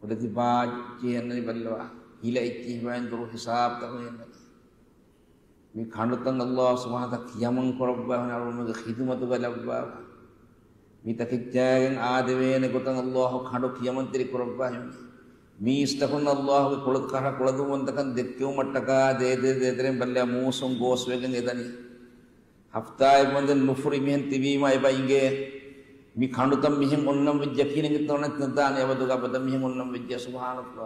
ބޮޑެތި ބާއްޖެ އެންނަނީ ބައްލަވާ. ހިލަ އެއްޗިހި ބައިން ދުރު ހިސާބްތަކުން އެންނަނީ. މި ކަނޑުތައް ﷲ ސުބްޙާނަހޫ ވަތަޢާލާ ކިޔަމަން ކުރައްވާ ހުން އަޅުގަނޑުމެންގެ ޚިދުމަތުގަ ލައްވާ. މި ތަކެއްޗާގެން އާދެވޭނެ ގޮތަށް ﷲ ކަނޑު ކިޔަމަންތެރި ކުރައްވާ ހެން. މީސްތަކުން ﷲ ގެ ކުޅަ-، ކަރަ ކުޅަދުންވަންތަކަން ދެއްކެވުމަށްޓަކާ ދޭ ދޭ ދޭތެރެން ބައްލަ މޫސުން ގޯސްވެގެން އެދަނީ. ހަފްތާއެއް ވަންދެން ނުފުރި މިހެން ތިބީމަ އެބަ އިނގޭ. މި ކަނޑުތައް މިހެން އޮންނަން ވެއްޖަކީ ނެގިތޯނެ ނަދާނެ އަބަދުގަ އަބަދަށް މިހެން އޮންނަން ވެއްޖެ. ސުބްޙާނަﷲ.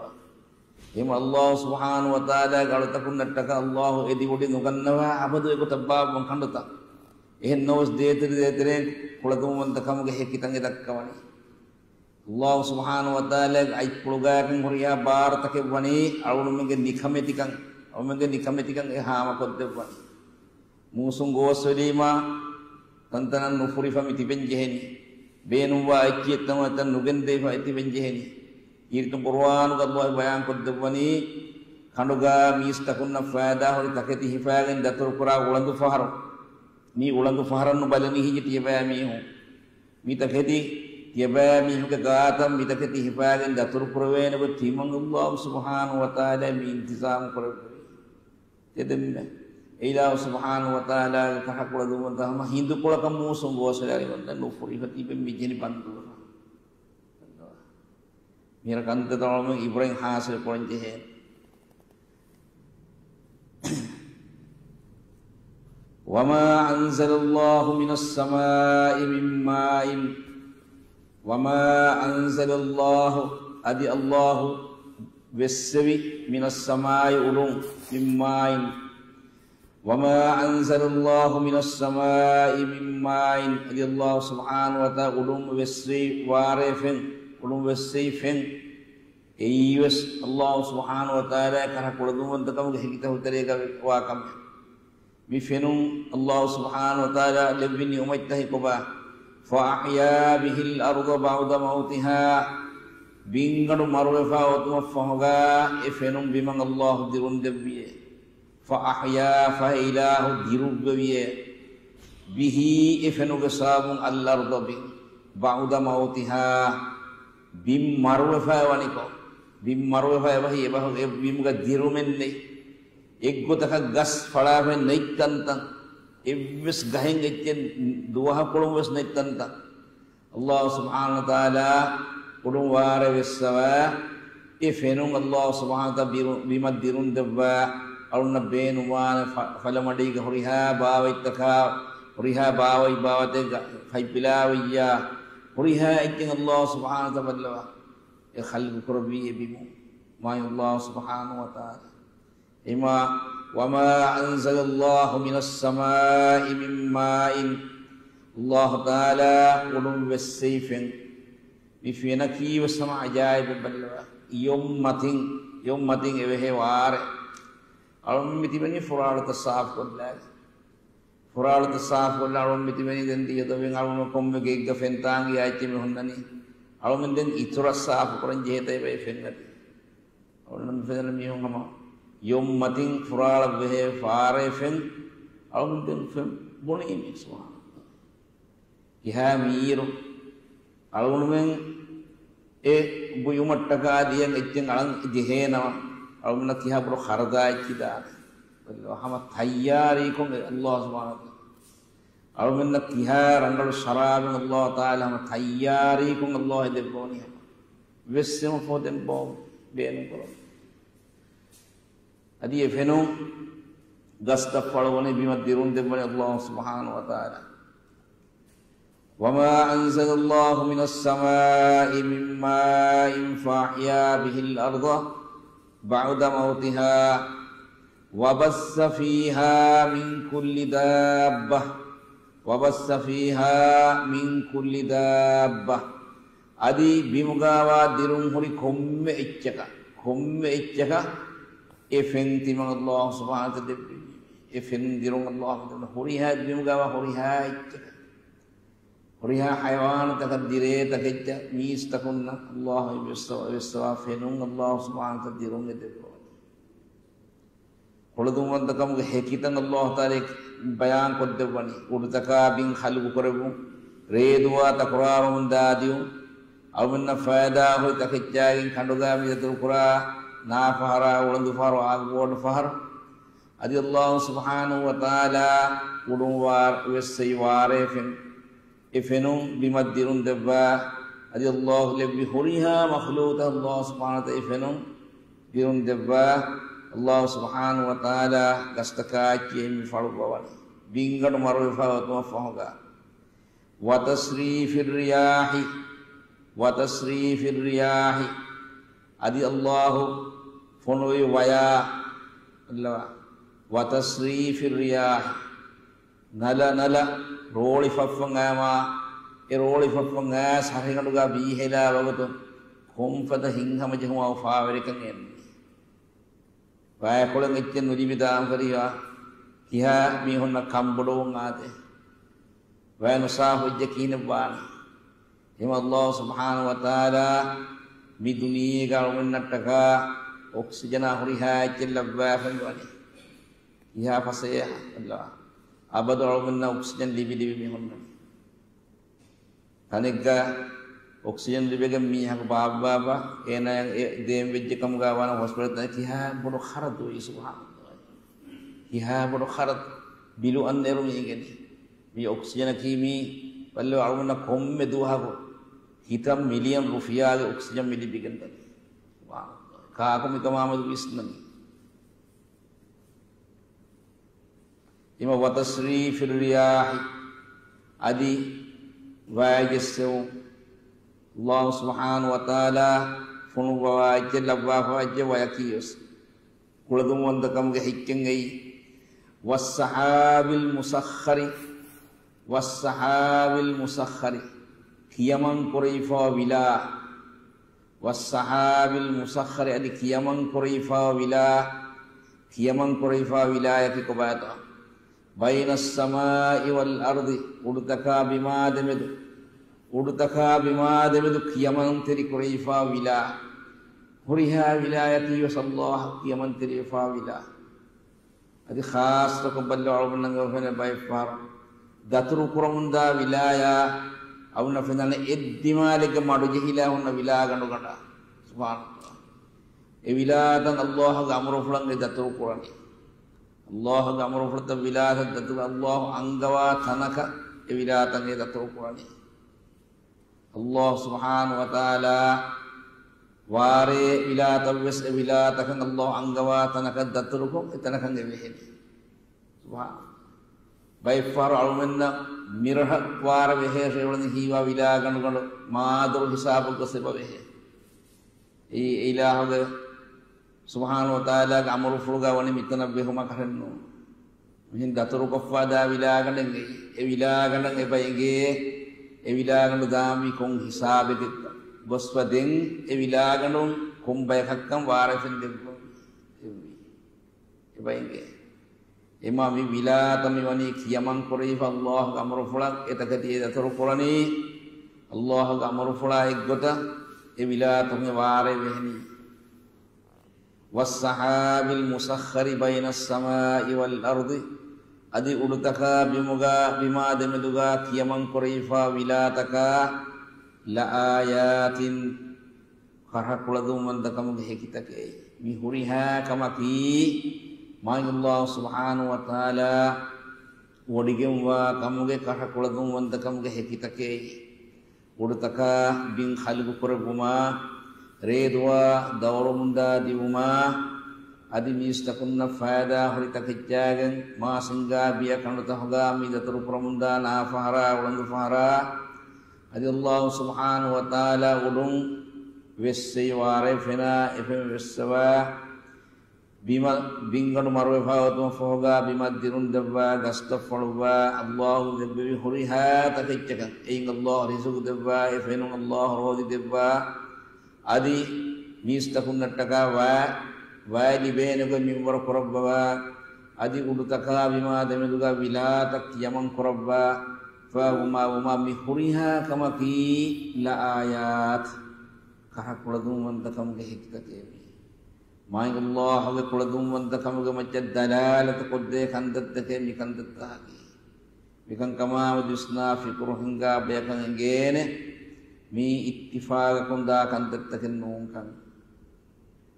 އެހެން ﷲ ސުބްޙާނަހޫ ވަތަޢާލާގެ އަޅުތަކުންނަށްޓަކާ ﷲ އެދި ވޮޑި ނުގަންނަވާ އަބަދު އެގޮތަށް ބާއްވަން ކަނޑުތައް. އެހެން ނަމަވެސް ދޭތެރެ ދޭތެރެން ކުޅަދުންވަންތަކަމުގެ ހެކިތައް އެ ދައްކަވަނީ. ﷲ ސުބްޙާނަހޫ ވަތަޢާލާގެ އަތްޕުޅުގާކަން ހުރިހާ ބާރުތަކެއް ވަނީ އަޅުގަނޑުމެންގެ ނިކަމެތިކަން، އަޅުގަނޑުމެންގެ ނިކަމެތިކަން އެ ހާމަކޮށްދެއްވަނީ. މޫސުން ގޯސްވެލީމާ ތަންތަނަށް ނުފުރިފަ މި ތިބެން ޖެހެނީ. ބޭނުންވާ އެއްޗެއް ތަންތަން ނުގެންދެވިފަ އެ ތިބެން ޖެހެނީ. ކީރިތި ޤުރުއާނުގަ ﷲ ބަޔާންކޮށްދެއްވަނީ، ކަނޑުގާ މީސްތަކުންނަށް ފައިދާހުރި ތަކެތި ހިފާގެން ދަތުރުކުރާ އުޅަނދު ފަހަރު. މީ އުޅަނދު ފަހަރަށް ނުބަލަނީ ހިޖެ ތިޔަބައިމީހުން. މި ތަކެތި ތިޔަބައިމީހުންގެ ގާތަށް މި ތަކެތި ހިފާގެން ދަތުރުކުރެވޭނެ ގޮތް ތިމަން ﷲ ސުބްޙާނަހޫ ވަތަޢާލާ މި އިންތިޒާމު ކުރެއްވެވި. ތެދެންމެ އެއިލާހު ސުބްޙާނަހޫ ވަތަޢާލާގެ ކަހަ ކުޅަދުންވަންތަ ހަމަ ހިނދުކޮޅަކަށް މޫސުން ގޯސްވެލާގެން ނުފުރިފަ ތިބެން މި ޖެހެނީ ބަންދުވެފަ. މިހިރަ ކަންތައްތައް އަޅުމެން އިބްރަތް ޙާޞިލު ކުރަން ޖެހޭ. وما أنزل الله من السماء من ماء، وما أنزل الله، އަދި ﷲ ވެއްސެވި، من السماء، އުޑުން، من ماء، وما أنزل الله من السماء من ماء، އަދި ﷲ ސުބްޙާނަހޫ ވަތަޢާލާ އުޑުން ވެއްސެވި ވާރޭ ފެން، އުޑުން ވެއްސެވި ފެން، އެއީވެސް ﷲ ސުބްޙާނަހޫ ވަތަޢާލާ ކަރަ ކުޅަދުންވަންތަކަމުގެ ހެކިތަކުގެ ތެރޭގަ ވާ ކަމެއް. މި ފެނުން ﷲ ސުބްޙާނަހޫ ވަތަޢާލާ ލެއްވި ނިޢުމަތްތައް ކޮބާ؟ فأحيا به الأرض بعد موتها، ބިންގަނޑު މަރުވެފަ އޮތުމަށް ފަހުގަ އެ ފެނުން ބިމަށް ﷲ ދިރުން ދެއްވިއޭ. فأحيا، ފަހެ އިލާހު ދިރުއްވެވިއޭ. به، އެ ފެނުގެ ސަބަބުން، الأرض، ބިން، بعد موتها، ބިން މަރުވެފަ ވަނިކޮށް، ބިން މަރުވެފަ އެބަހި، އެބަހު، އެ ބިމުގަ ދިރުމެއް ނެތް. އެއްގޮތަކަށް ގަސް ފަޅާފައި ނެތް ތަންތަން، އެއްވެސް ގަހެއް އެއްޗެއް ދުވަހަކުޅުން ވެސް ނެތް ތަންތަން. ﷲ ސުބްޙާނަހޫ ވަތަޢާލާ އުޑުން ވާރޭ ވެއްސަވާ، އެ ފެނުން ﷲ ސުބްޙާނަހޫ ވަތަޢާލާ ބިރު-، ބިމަށް ދިރުން ދެއްވާ، އަޅުންނަށް ބޭނުންވާނެ ފަ-، ފަލަމަޑީގަ ހުރިހާ ބާވަތްތަކާ، ހުރިހާ ބާވަތް ބާވަތެއްގަ ފަތްޕިލާވިއްޔާ، ހުރިހާ އެއްޗެއް ﷲ ސުބްޙާނަހޫ ވަތަޢާލާ ބައްލަވާ، އެ ޚަލްޤު ކުރެއްވީ އެ ބިމުން. މާތް ﷲ ސުބްޙާނަހޫ ވަތަޢާލާ. އެމާ، وما أنزل الله من السماء من ماء، ﷲ ތަޢާލާ އުޑުން ވެއްސެވި ފެން. މި ފެނަކީ ވެސް ހަމަ ޢަޖާއިބެއް ބައްލަވާ. ޔޮންމަތިން، ޔޮންމަތިން އެބަހޭ ވާރޭ. އަޅުން މި ތިބެނީ ފުރާޅުތައް ސާފުކޮށްލާގެން. ފުރާޅުތައް ސާފުކޮށްލާ އަޅުން މި ތިބެނީ ދެން ދިޔަ ދޮވެން އަޅުން ކޮންމެ ގެއެއްގަ ފެން ތާނގި އާއްޗެއް މި ހުންނަނީ. އަޅުމެން ދެން އިތުރަށް ސާފުކުރަން ޖެހޭތަ އެބަ އެ ފެން އަދި. އަޅުން މި ފެން މީހުން ހަމަ ޔޮންމަތިން ފުރާޅަށް ބެހޭ ފާރޭ ފެން. އަޅުމެން ދެން ފެން ބުނީ މީ ސުބްޙާނަﷲ. ކިހާ މީރު އަޅުގަނޑުމެން އެ ބުއިމަށްޓަކާ ދިޔަން އެއްޗެއް އަޅަން ޖެހޭނަމަ، އަޅުގަނޑަށް ކިހާ ބޮޑު ޚަރަދާ އެއްޗި ދާނެ. ހަމަ ތައްޔާރީކޮށް އެ ﷲ ސުބްޙާނަހޫ ވަތަޢާލާ. އަޅުގަނޑަށް ކިހާ ރަނގަޅު ޝަރާބެއް ﷲ ތަޢާލާ ހަމަ ތައްޔާރީކޮށް ﷲ އެ ދެއްވަވަނީ ހަމަ. ވެއްސެވުމަށްފަހު ދެއްވަވަނީ ބޭނުންކުރަމުން. އަދި އެ ފެނުން ގަސްތައް ފަޅުވަނީ ބިމަށް ދިރުން ދެއްވަނީ ﷲ ސުބްޙާނަހޫ ވަތަޢާލާ. وما أنزل الله من السماء من ماء فأحيا به الأرض بعد موتها وبث فيها من كل دابة، وبث فيها من كل دابة. އަދި ބިމުގާވާ ދިރުން ހުރި ކޮންމެ އެއްޗަކަށް، ކޮންމެ އެއްޗަކަށް އެ ފެން ތިމަން ﷲ ސުބްޙާނަހޫ ވަތަޢާލާ ދެއްވި. އެ ފެން ދިރުން ﷲ ހުރިހާ ބިމުގާވާ ހުރިހާ އެއްޗަކަށް. ހުރިހާ ޙަޔަވާނުތަކަށް ދިރޭ ތަކެއްޗަށް މީސްތަކުންނަށް ﷲ ވެއްސަވާ، ވެއްސަވާ ފެނުން ﷲ ސުބްޙާނަހޫ ވަތަޢާލާ ދިރުން އެދެއްވަވަނީ. ކުޅަދުންވަންތަކަމުގެ ހެކިތައް ﷲ ތަޢާލާ ބަޔާން ކޮށްދެއްވަނީ. އުޑުތަކާ ބިން ޚަލްޤު ކުރެއްވުން، ރޭދުވާ ތަކުރާރުވުން ދާދިޔުން، އަޅުމެންނަށް ފައިދާ ހުރި ތަކެއްޗާގެން ކަނޑުގަ މި ދަތުރުކުރާ ނާފަހަރާ، އުޅަނދު ފަހަރު، އާގުބޯޓު ފަހަރު. އަދި ﷲ ސުބްޙާނަހޫ ވަތަޢާލާ އުޑުން ވާ ވެއްސެވި ވާރޭ ފެން، އެ ފެނުން ބިމަށް ދިރުން ދެއްވާ. އަދި ﷲ ލެއްވި ހުރިހާ މަޚްލޫޤުތައް ﷲ ސުބްޙާނަހޫ ވަތަޢާލާ އެ ފެނުން ދިރުން ދެއްވާ. ﷲ ސުބްޙާނަހޫ ވަތަޢާލާ ގަސްތަކާއެއްޗެއް މި ފަޅުއްވަވަނީ. ބިންގަނޑު މަރުވެފަ އޮތުމަށް ފަހުގަ. وتصريف الرياح، وتصريف الرياح، އަދި ﷲ ފޮނުވި ވަޔާ، އައްލަވާ، وتصريف الرياح، ނަލަ ނަލަ ރޯޅި ފަށްފަން އައިމާ، އެ ރޯޅި ފަށްފަން އައިސް ހަށިގަނޑުގަ ބީހެލާ ވަގުތު ކޮންފަދަ ހިތްހަމަޖެހުމާ އުފާވެރިކަން އެންމެ. ވަޔަކޮޅެއް އެއްޗެއް ނުލިބިދާން ފަރިހާ، ކިހާ މީހުންނަށް ކަންބޮޑުވުން އާދޭ؟ ވަޔަ ނުސާފު އެއްޗެއް ކިހިނެއް ވާނެ؟ އެހެން ﷲ ސުބްޙާނަހޫ ވަތަޢާލާ މި ދުނިޔޭގަ އަޅުމެންނަށްޓަކާ އޮކްސިޖަނާ ހުރިހާ އެއްޗެއް ލައްވާފަ މިވަނީ. ކިހާ ފަސޭހަ ﷲ. އަބަދު އަޅުމެންނަށް އޮކްސިޖަން ލިބި ލިބި މި ހުންނަނީ. ތަނެއްގަ އޮކްސިޖަން ލިބެގެން މީހަކު ބާއްވާފަ، އޭނާއަށް އެ ދޭން ވެއްޖެ ކަމުގަ ވާނަ ހޮސްޕިޓަލް ތަނެއް ކިހާ ބޮޑު ޚަރަދު ވީ ސުބްޙާނަﷲ. ކިހާ ބޮޑު ޚަރަދު ބިލު އަންނައިރު މީގެނީ. މި އޮކްސިޖަނަކީ މީ ބައްލަވާ އަޅުގަނޑަށް ކޮންމެ ދުވަހަކު ކިތައް މިލިއަން ރުފިޔާގެ އޮކްސިޖަން މި ލިބިގެންދަނީ. ސުބްޙާނަﷲ. ކާކު މިކަމާމެދު ވިސްނަނީ؟ އެމަ وتصريف الرياح، އަދި ވަޔަށް ޖެއްސެވުން. ﷲ ސުބްޙާނަހޫ ވަތަޢާލާ ފޮނުއްވަވާ އެއްޗެއް، ލައްވާފަވާ އެއްޗެއް ވަޔަކީ ވެސް. ކުޅަދުންވަންތަކަމުގެ ހެއްކެއް އެއީ. والسحاب المسخر، والسحاب المسخر، ކިޔަމަން ކުރެވިފަ ވިލާ. والسحاب المسخر، އަދި ކިޔަމަން ކުރެވިފަ ވިލާ. ކިޔަމަން ކުރެވިފަ ވިލާޔަކީ ކޮބާތޯ؟ بين السماء والأرض، އުޑުތަކާ ބިމާ ދެމެދު. އުޑުތަކާ ބިމާ ދެމެދު ކިޔަމަންތެރި ކުރެވިފަ ވިލާ. ހުރިހާ ވިލާޔަކީ ވެސް ﷲ ކިޔަމަންތެރިވެފަ ވިލާ. އަދި ޚާއްޞަކޮށް ބައްލަވާ އަޅުގަނޑުމެންނަށް ފެނޭ ބައެއްފަހަރު ދަތުރު ކުރަމުންދާ ވިލާޔާ އަޅުގަނޑަށް ފެންނާނެ އެއްދިމާލެއްގެ މަޑުޖެހިލާ ހުންނަ ވިލާގަނޑުގަނޑާ. ސުބްޙާނަﷲ. އެ ވިލާތައް ﷲގެ އަމުރުފުޅަށް އެ ދަތުރު ކުރަނީ. ﷲގެ އަމުރުފުޅަށް ވިލާތައް ދަތުރު، ﷲ އަންގަވާ ތަނަކަށް އެ ވިލާތައް އެ ދަތުރު ކުރަނީ. ﷲ ސުބްޙާނަހޫ ވަތަޢާލާ ވާރޭ ވިލާތައް ވެސް އެ ވިލާތަކަށް ﷲ އަންގަވާ ތަނަކަށް ދަތުރުކޮށް އެ ތަނަކަށް އެ ވެހެނީ. ސުބްޙާނަﷲ. ބައެއްފަހަރު އަޅުމެންނަށް މިރަހަ ވާރަ ވެހޭށޭ އުޅެނީ ހީވާ ވިލާގަނޑުގަނޑު މާދުރު ހިސާބުގަ ސެބަ ވެހޭ. އެއީ އެ އިލާހުގެ ސުބްޙާނަހޫ ވަތަޢާލާގެ އަމުރުފުޅުގަ ވަނީ މިތަނަށް ވެހުމަކަށެއް ނޫން. މިހެން ދަތުރުކޮށްފަ ދާ ވިލާގަނޑެއް އެއީ. އެ ވިލާގަނޑަށް އެބަ އެނގޭ، އެ ވިލާގަނޑު ދާންވީ ކޮން ހިސާބެކެއްތަ؟ ގޮސްފަ ދެން އެ ވިލާގަނޑުން ކޮން ބަޔަކަށްކަން ވާރޭ ފެން ދެއްވަންވީ. އެއީ. އެބަ އެނގޭ. އެމާ މި ވިލާތައް މިވަނީ ކިޔަމަން ކުރެވިފަ ﷲގެ އަމުރުފުޅަށް އެތަކެތި އެ ދަތުރު ކުރަނީ. ﷲގެ އަމުރުފުޅާ އެއްގޮތަށް އެ ވިލާތުން އެ ވާރޭ ވެހެނީ. والسحاب المسخر بين السماء والأرض، އަދި އުޑުތަކާ ބިމުގަ، ބިމާ ދެމެދުގަ ކިޔަމަން ކުރެވިފަ ވިލާތަކާ، لآيات، ކަށަކުޅަދުންވަންތަކަމުގެ ހެކިތަކެއް. މި ހުރިހާ ކަމަކީ، މާތް ﷲ ސުބްޙާނަހޫ ވަތަޢާލާ ވޮޑިގެންވާ ކަމުގެ ކަށަކުޅަދުންވަންތަކަމުގެ ހެކިތަކެއް. އުޑުތަކާ ބިން ޚަލްޤު ކުރެއްވުމާ، ރޭދުވާ ދައުރުމުންދާ ދިއުމާ، އަދި މީސްތަކުންނަށް ފައިދާ ހުރި ތަކެއްޗާގެން މާ ސިންގާ ބިޔަ ކަނޑުތަކުގަ މި ދަތުރު ކުރަމުންދާ ނާފަހަރާ އުޅަނދު ފަހަރާ، އަދި ﷲ ސުބްޙާނަހޫ ވަތަޢާލާ އުޑުން ވެއްސެވި ވާރޭ ފެނާ އެފެން ވެއްސަވާ، ބިމަށް ބިންގަނޑު މަރުވެފަ އޮތުމަށް ފަހުގަ ބިމަށް ދިރުން ދެއްވާ، ގަސްތައް ފަޅުއްވާ، ﷲ ލެއްވެވި ހުރިހާ ތަކެއްޗަކަށް އެއިން ﷲ ރިޒުގު ދެއްވާ، އެ ފެނުން ﷲ ރޯދި ދެއްވާ، އަދި މީސްތަކުންނަށްޓަކާ ވާ، ވާ ލިބޭނެގޮތް މިންވަރު ކުރައްވަވާ، އަދި އުޑުތަކާ ބިމާ ދެމެދުގަ ވިލާތައް ކިޔަމަން ކުރައްވާ، ފާވުމާ ވުމާ މި ހުރިހާ ކަމަކީ ލައާޔާތް، ކަހަ ކުޅަދުންވަންތަކަމުގެ ހެކިތަކެއް މީ. މާތް ﷲ ގެ ކުޅަދުންވަންތަކަމުގެ މައްޗަށް ދަލާލަތު ކޮށްދޭ ކަންތައްތަކެއް މި ކަންތައްތަކަކީ. މިކަންކަމާމެދު ވިސްނާ ފިކުރު ހިންގާ ބަޔަކަށް އެނގޭނެ، މީ އިއްތިފާގަކުން ދާ ކަންތައްތަކެއް ނޫންކަން.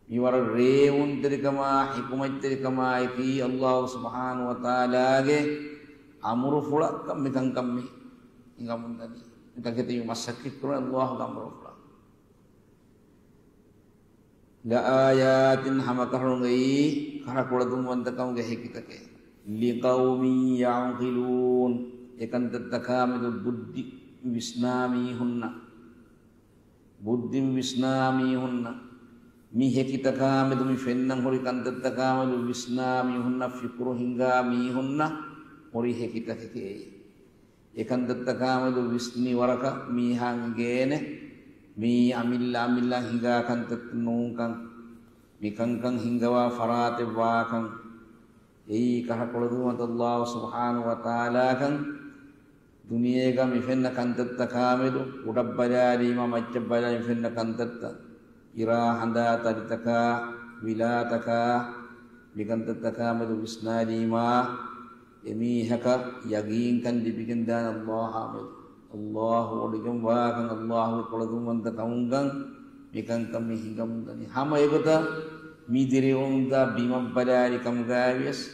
މި ވަރަށް ރޭވުންތެރިކަމާ، ޙިކުމަތްތެރިކަމާއެކީ، ﷲ ސުބްޙާނަހޫ ވަތަޢާލާގެ އަމުރުފުޅަކަށް މިކަންކަން މި ހިނގަމުންދަނީ. މިތަކެތި މަސައްކަތްކުރަން ﷲ ގެ އަމުރުފުޅަށް. ލައާޔާތިން ހަމަކަށަވަރުން އެއީ، ކަހަ ކުޅަދުންވަންތަކަމުގެ ހެކިތަކެއް. ލިޤައުމިން ޔަޢުޤިލޫން، އެކަންތައްތަކާމެދު ބުއްދި ވިސްނާ މީހުންނަށް. ބުއްދިން ވިސްނާ މީހުންނަށް، މި ހެކިތަކާމެދު، މި ފެންނަން ހުރި ކަންތައްތަކާމެދު ވިސްނާ މީހުންނަށް، ފިކުރު ހިންގާ މީހުންނަށް ހުރި ހެކިތަކެކޭ. އެކަންތައްތަކާމެދު ވިސްނި ވަރަކަށް މީހާ އެނގޭނެ، މީ އަމިއްލަ އަމިއްލަ ހިނގާ ކަންތައް ނޫންކަން، މިކަންކަން ހިނގަވާ ފަރާތެއް ވާކަން. އެއީ ކަހަ ކުޅަދުންވަންތަ ﷲ ސުބްޙާނަހޫ ވަތަޢާލާކަން. ދުނިޔޭގަ މި ފެންނަ ކަންތައްތަކާމެދު ކުޑަށް ބަލާލީމާ މައްޗަށް ބަލާ މި ފެންނަ ކަންތައްތައް، އިރާ ހަނދާ ތަރިތަކާ، ވިލާތަކާ، މި ކަންތައްތަކާމެދު ވިސްނާލީމާ، އެމީހަކަށް ޔަގީންކަން ލިބިގެންދާނެ ﷲ އާމެދު. ﷲ ވޮޑިގެން ވާކަން، ﷲ ގެ ކުޅަދުންވަންތަ ކަމުންކަން މިކަންކަން މި ހިނގަމުންދަނީ. ހަމަ އެގޮތަށް މި ދިރިއުޅުންދާ ބިމަށް ބަލާލި ކަމުގައިވިޔަސް،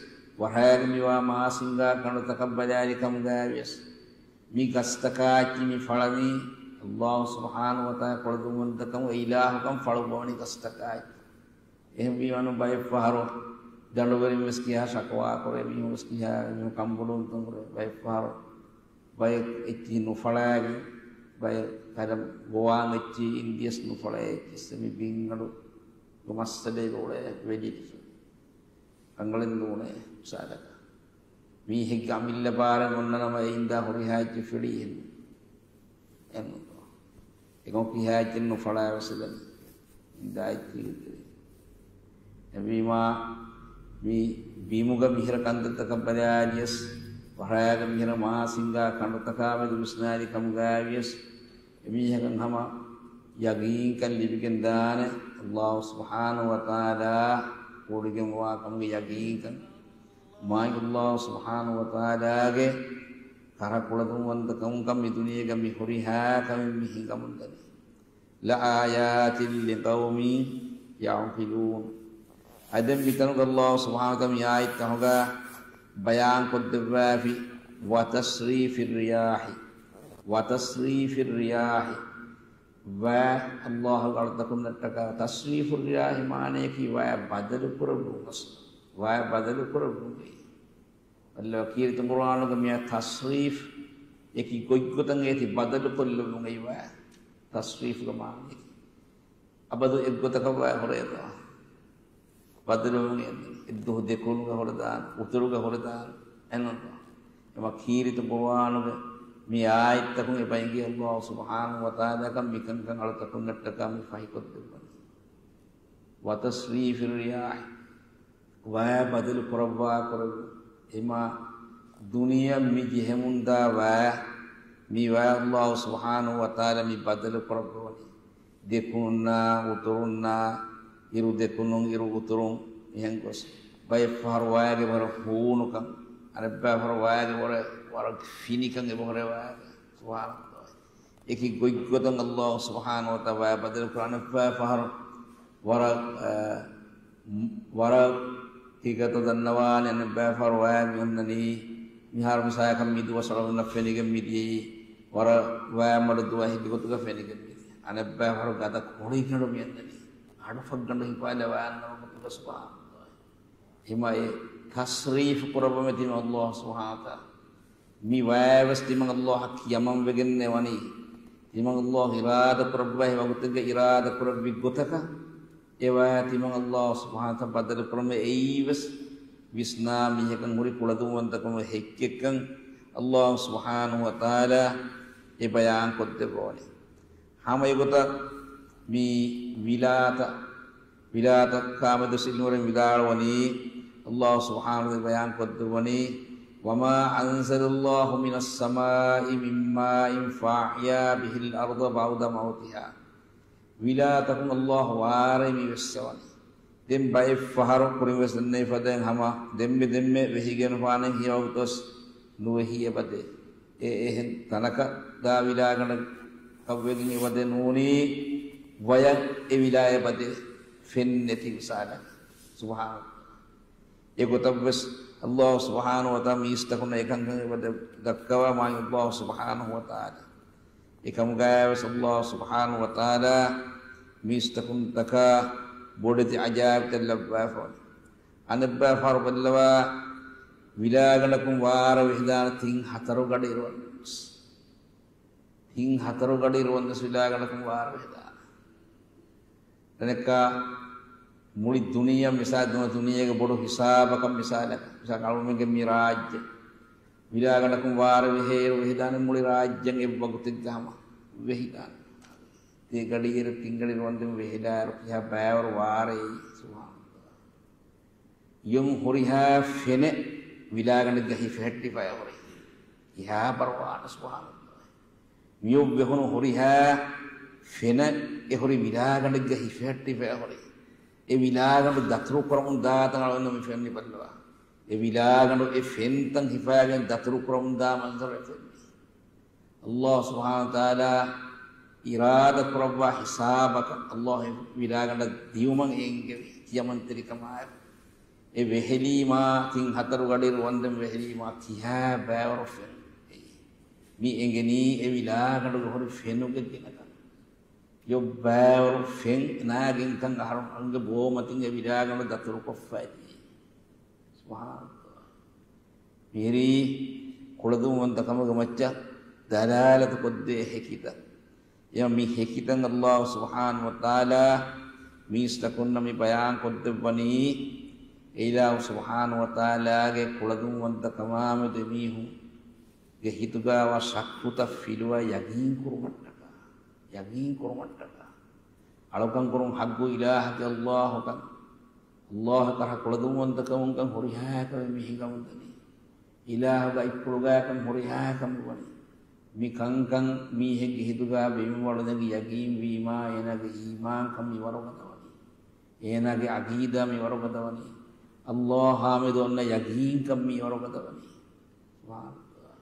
ވަހާގެ މިވާ މާސިންގާ ކަނޑުތަކަށް ބަލާލި ކަމުގައިވިޔަސް، މި ގަސްތަކާ އެއްޗި މި ފަޅަނީ، ﷲ ސުބްޙާނަހޫ ވަތަޢާލާ ކުޅަދުންވަންތަކަމުގެ އިލާހުކަން ފަޅުގަވަނީ ގަސްތަކާ އެއްޗި. އެހެންވީމަ ބައެއްފަހަރު ދަނޑުވެރިން ވެސް ކިހާ ޝަކުވާ ކުރޭ، މީހުން ވެސް ކިހާ މީހުން ކަނބުޅުންތަން ކުރޭ. ބައެއްފަހަރު ބައެއް އެއްޗިހި ނުފަޅާގެން، ބައެއް ކަލަ ގޮވާން އެއްޗިހި އިންދިޔަސް ނުފަޅާ އެއްޗިއްސެ މި ބިންގަނޑު މައްސަލައިގަ އުޅޭ ވެލި ރަނގަޅެއް ނޫނޭ މިސާލަކަށް. މީހެއްގެ އަމިއްލަ ބާރެއް އޮންނަ ނަމަ އެ އިންދާ ހުރިހާ އެއްޗެއް ފެޅީ ހެން. އެން. އެކަމަކު ކިހާ އެއްޗެއް ނުފަޅާ ވެސް ދަނީ. އިންދާ އެއްޗެއް ގެ ތެރެއިން. އެހެންވީމާ، މި ބިމުގަ މިހިރަ ކަންތައްތަކަށް ބަލާލިޔަސް، ވަހާގެ މިހިރަ މާސިންގާ ކަނޑުތަކާމެދު ވިސްނާލި ކަމުގައިވިޔަސް، އެމީހަކަށް ހަމަ ޔަގީންކަން ލިބިގެންދާނެ، ﷲ ސުބްޙާނަހޫ ވަތަޢާލާ ވޮޑިގެންވާ ކަމުގެ ޔަގީންކަން. މާތް ﷲ ސުބްޙާނަހޫ ވަތަޢާލާގެ ކަހަ ކުޅަދުންވަންތަ ކަމުންކަން މި ދުނިޔޭގަ މި ހުރިހާ ކަމެއް މި ހިނގަމުންދަނީ. لَآيَاتٍ لِقَوْمٍ يَعْقِلُونَ. އަދި މިތަނުގަ ﷲ ސުބްޙާނަހޫ ވަތަޢާލާ މި އާޔަތްތަކުގަ ބަޔާންކޮށްދެއްވާފި، وَتَصْرِيفِ الرِّيَاحِ، وَتَصْرِيفِ الرِّيَاحِ. ވައި ﷲ އަޅުތަކުންނަށްޓަކާ ތަޞްރީފު ރިޔާޙި މާނަޔަކީ ވައި ބަދަލުކުރެއްވުން ގޮސް. ވައި ބަދަލުކުރެއްވުން ގޮތް. އައްލާ ކީރިތި ޤުރްއާނުގަ މިއާ ތަޞްރީފް އެކި ގޮތްގޮތަށް އޭތި ބަދަލުކޮށްލެއްވުން އެއީ ވައި ތަޞްރީފުގެ މާނަޔަކީ. އަބަދު އެއްގޮތަކަށް ވައި ހުރޭތޯ؟ ބަދަލުވެގެން އެއްދުވަހު ދެކުނުގަ ހުރެދާނެ، އުތުރުގަ ހުރެދާނެ. އެންނަންތޯ؟ އެމަ ކީރިތި ޤުރްއާނުގެ މި އާޔަތްތަކުން އެބަ އެނގޭ ﷲ ސުބްޙާނަހޫ ވަތަޢާލާ ކަން މިކަންކަން އަޅުތަކުންނަށްޓަކާ މި ފަހިކޮށްދެއްވަނީ. وَتَصْرِيفِ الرِّيَاحِ. ވައި ބަދަލު ކުރައްވާ ކުރެއްވުން. އެމާ ދުނިޔެ މި ޖެހެމުންދާ ވައި، މި ވައި ﷲ ސުބްޙާނަހޫ ވަތަޢާލާ މި ބަދަލު ކުރައްވަވަނީ. ދެކުނުންނާ އުތުރުންނާ، އިރު ދެކުނުން އިރު އުތުރުން މިހެން ގޮސް. ބައެއްފަހަރު ވައިގެ ވަރަށް ހޫނުކަން، އަނެއްބައިފަހަރު ވައިގެ ވަރަށް، ވަރަށް ފިނިކަން އެބަހުރޭ ވައިގެ. ސުބްޙާނަﷲ. އެކި ގޮތްގޮތަށް ﷲ ސުބްޙާނަހޫ ވަތަޢާލާ ވައި ބަދަލު ކުރާނެ. ބައެއްފަހަރު ވަރަށް، އަ، ވަރަށް ހިގަތަ ދަންނަވާނެ، އަނެއްބައިފަހަރު ވައި މި އޮންނަނީ، މިހާރު މިސާލަކަށް މި ދުވަސް އަޅުގަނޑަށް ފެނިގެން މިދިޔައީ، ވަރަށް ވައި މަޑު ދުވަހެއްގެ ގޮތުގަ ފެނިގެން މިދިޔަ. އަނެއްބައިފަހަރު ގަދަ ކޮޅިގަނޑު މި އޮންނަނީ، އަޑުފަށްގަނޑު ހިފާލެވާންނަމަ ގޮތުގަ. ސުބްޙާނަﷲ. ހިމައެ ތަޞްރީފު ކުރައްވަމެ ތިމަ ﷲ ސުބްޙާނަހޫ ވަތަޢާލާ. މި ވައިވެސް ތިމަން ﷲ ކިޔަމަން ވެގެންނެ ވަނީ. ތިމަން ﷲ އިރާދަ ކުރައްވައި ވަގުތެއްގަ އިރާދަ ކުރެއްވި ގޮތަކަށް އެ ވައި ތިމަން ﷲ ސުބްޙާނަހޫ ވަތަޢާލާ ބަދަލު ކުރަމެ އެއީވެސް ވިސްނާ މީހަކަށް ހުރި ކުޅަދުންވަންތަކަމުގެ ހެއްކެއްކަން ﷲ ސުބްޙާނަހޫ ވަތަޢާލާ އެ ބަޔާން ކޮށްދެއްވަވަނީ. ހަމަ އެގޮތަށް މި ވިލާތަ، ވިލާތަކާމެދު ސިލްވަރެން ވިދާޅުވަނީ، ﷲ ސުބްޙާނަހޫ ވަތަޢާލާ ބަޔާން ކޮށްދެއްވަނީ، وما أنزل الله من السماء من ماء فأحيا به الأرض بعد موتها. ވިލާތަކުން ﷲ ވާރޭ މި ވެއްސަވަނީ. ދެން ބައެއް ފަހަރު ކުރިން ވެސް ދެންނެވި ފަދައިން ހަމަ ދެންމެ ދެންމެ ވެހިގެންފާނެ ހިޔަވަގުތު ވެސް ނުވެހި އެބަދޭ. އެ އެހެން ތަނަކަށް ދާ ވިލާގަނޑަށް ކައްވެގެން އެބަދޭ ނޫނީ ވަޔަށް އެ ވިލާ އެބަދޭ ފެން ނެތި މިސާލަކަށް. ސުބްޙާނަﷲ. އެގޮތަށްވެސް ﷲ ސުބްޙާނަހޫ ވަތަޢާލާ މީސްތަކުންނަށް އެކަންކަން އެބަ ދަ-، ދައްކަވާ މާތް ﷲ ސުބްޙާނަހޫ ވަތަޢާލާ. އެކަމުގައިވެސް ﷲ ސުބްޙާނަހޫ ވަތަޢާލާ މީސްތަކުންތަކާ ބޮޑެތި އަޖާއިބުތައް ލައްވާފަވަނީ. އަނެއްބައި ފަހަރު ބައްލަވާ ވިލާގަނޑަކުން ވާރަ ވެހިދާނެ ތިން ހަތަރު ގަޑި އިރުއަންނަސް. ތިން ހަތަރު ގަޑި އިރުއަންނަސް ވިލާގަނޑަކުން ވާރަ ވެހިދާނެ. ދެނެއްކާ މުޅި ދުނިޔެ މިސާ ދުނިޔޭގެ ބޮޑު ހިސާބަކަށް މިސާލަކަށް، މިސާ އަޅުމެންގެ މި ރާއްޖެ ވިލާގަނޑަކުން ވާރަ ވެހޭއިރު ވެހިދާނެ މުޅި ރާއްޖެން އެއްވަގުތެއްގަ ހަމަ ވެހިދާނެ. ދެ ގަޑިއިރު ތިން ގަޑި ރުވަންދެން ވެހިލާއިރު ކިހާ ބައިވަރު ވާރޭ. ސުބްޙާނަﷲ. އެއުން ހުރިހާ ފެނެއް ވިލާގަނޑެއްގަ ހިފެހެއްޓިފައި ހުރި. ކިހާ ބަރުވާނެ. ސުބްޙާނަﷲ. މިއޮއް ވެހުނު ހުރިހާ ފެނެއް އެ ހުރި ވިލާގަނޑެއްގަ ހިފެހެއްޓިފައި ހުރި. އެ ވިލާގަނޑު ދަތުރު ކުރަމުން ދާތަން އަޅުގަނޑު މި ފެން ނިބައްލަވާ. އެ ވިލާގަނޑު އެ ފެންތައް ހިފައިގެން ދަތުރު ކުރަމުން ދާ މަންޒަރު އެ ފެންނީ. ﷲ ސުބްޙާނަހޫ ވަތަޢާލާ އިރާދަ ކުރައްވާ ހިސާބަކަށް ﷲ ވިލާގަނޑަށް ދިޔުމަށް އެނގެވި ކިޔަމަންތެރިކަމާއެކު، އެ ވެހެލީމާ ތިން ހަތަރު ގަޑި ރުވަންދެން ވެހެލީމާ ކިހާ ބައިވަރު ފެން އެއީ. މި އެނގެނީ އެ ވިލާގަނޑުގެ ހުރި ފެނުގެ ގިނަކަން. އެއޮއް ބައިވަރު ފެން ނާގެންކަން އަހަރުންގެ ބޯމަތިން އެ ވިލާގަނޑު ދަތުރުކޮށްފައި ދިޔައީ. ސުބްޙާނަﷲ. މިހިރީ ކުޅަދުންވަންތަކަމުގެ މައްޗަށް ދަލާލަތު ކޮށްދޭ ހެކިތައް. އެ މި ހެކިތައް ﷲ ސުބްޙާނަހޫ ވަތަޢާލާ މީސްތަކުންނަށް މި ބަޔާން ކޮށްދެއްވަނީ، އެ އިލާހު ސުބްޙާނަހޫ ވަތަޢާލާގެ ކުޅަދުންވަންތަކަމާމެދު އެމީހުންގެ ހިތުގައިވާ ޝައްކުތައް ފިލުވާ ޔަގީންކުރުމަށްޓަކާ، ޔަގީންކުރުމަށްޓަކާ. އަޅުކަން ކުރުން ޙައްޤު އިލާހަކީ ﷲ ކަން، ﷲ އެކަރަ ކުޅަދުންވަންތަކަމުން ކަން ހުރިހާ ކަމެއް މި ހިނގަމުންދަނީ. އިލާހުގެ އަތްޕުޅުގައި ކަން ހުރިހާ ކަމެއް ވަނީ. މި ކަންކަން މީހެއްގެ ހިތުގަ ބިންވަޅު ނެގި ޔަގީން ވީމާ، އޭނާގެ އީމާންކަން މިވަރުގަދަ ވަނީ. އޭނާގެ ޢަޤީދާ މިވަރުގަދަ ވަނީ. ﷲ އާމެދު އޮންނަ ޔަގީންކަން މިވަރުގަދަ ވަނީ. ސުބްޙާނަﷲ.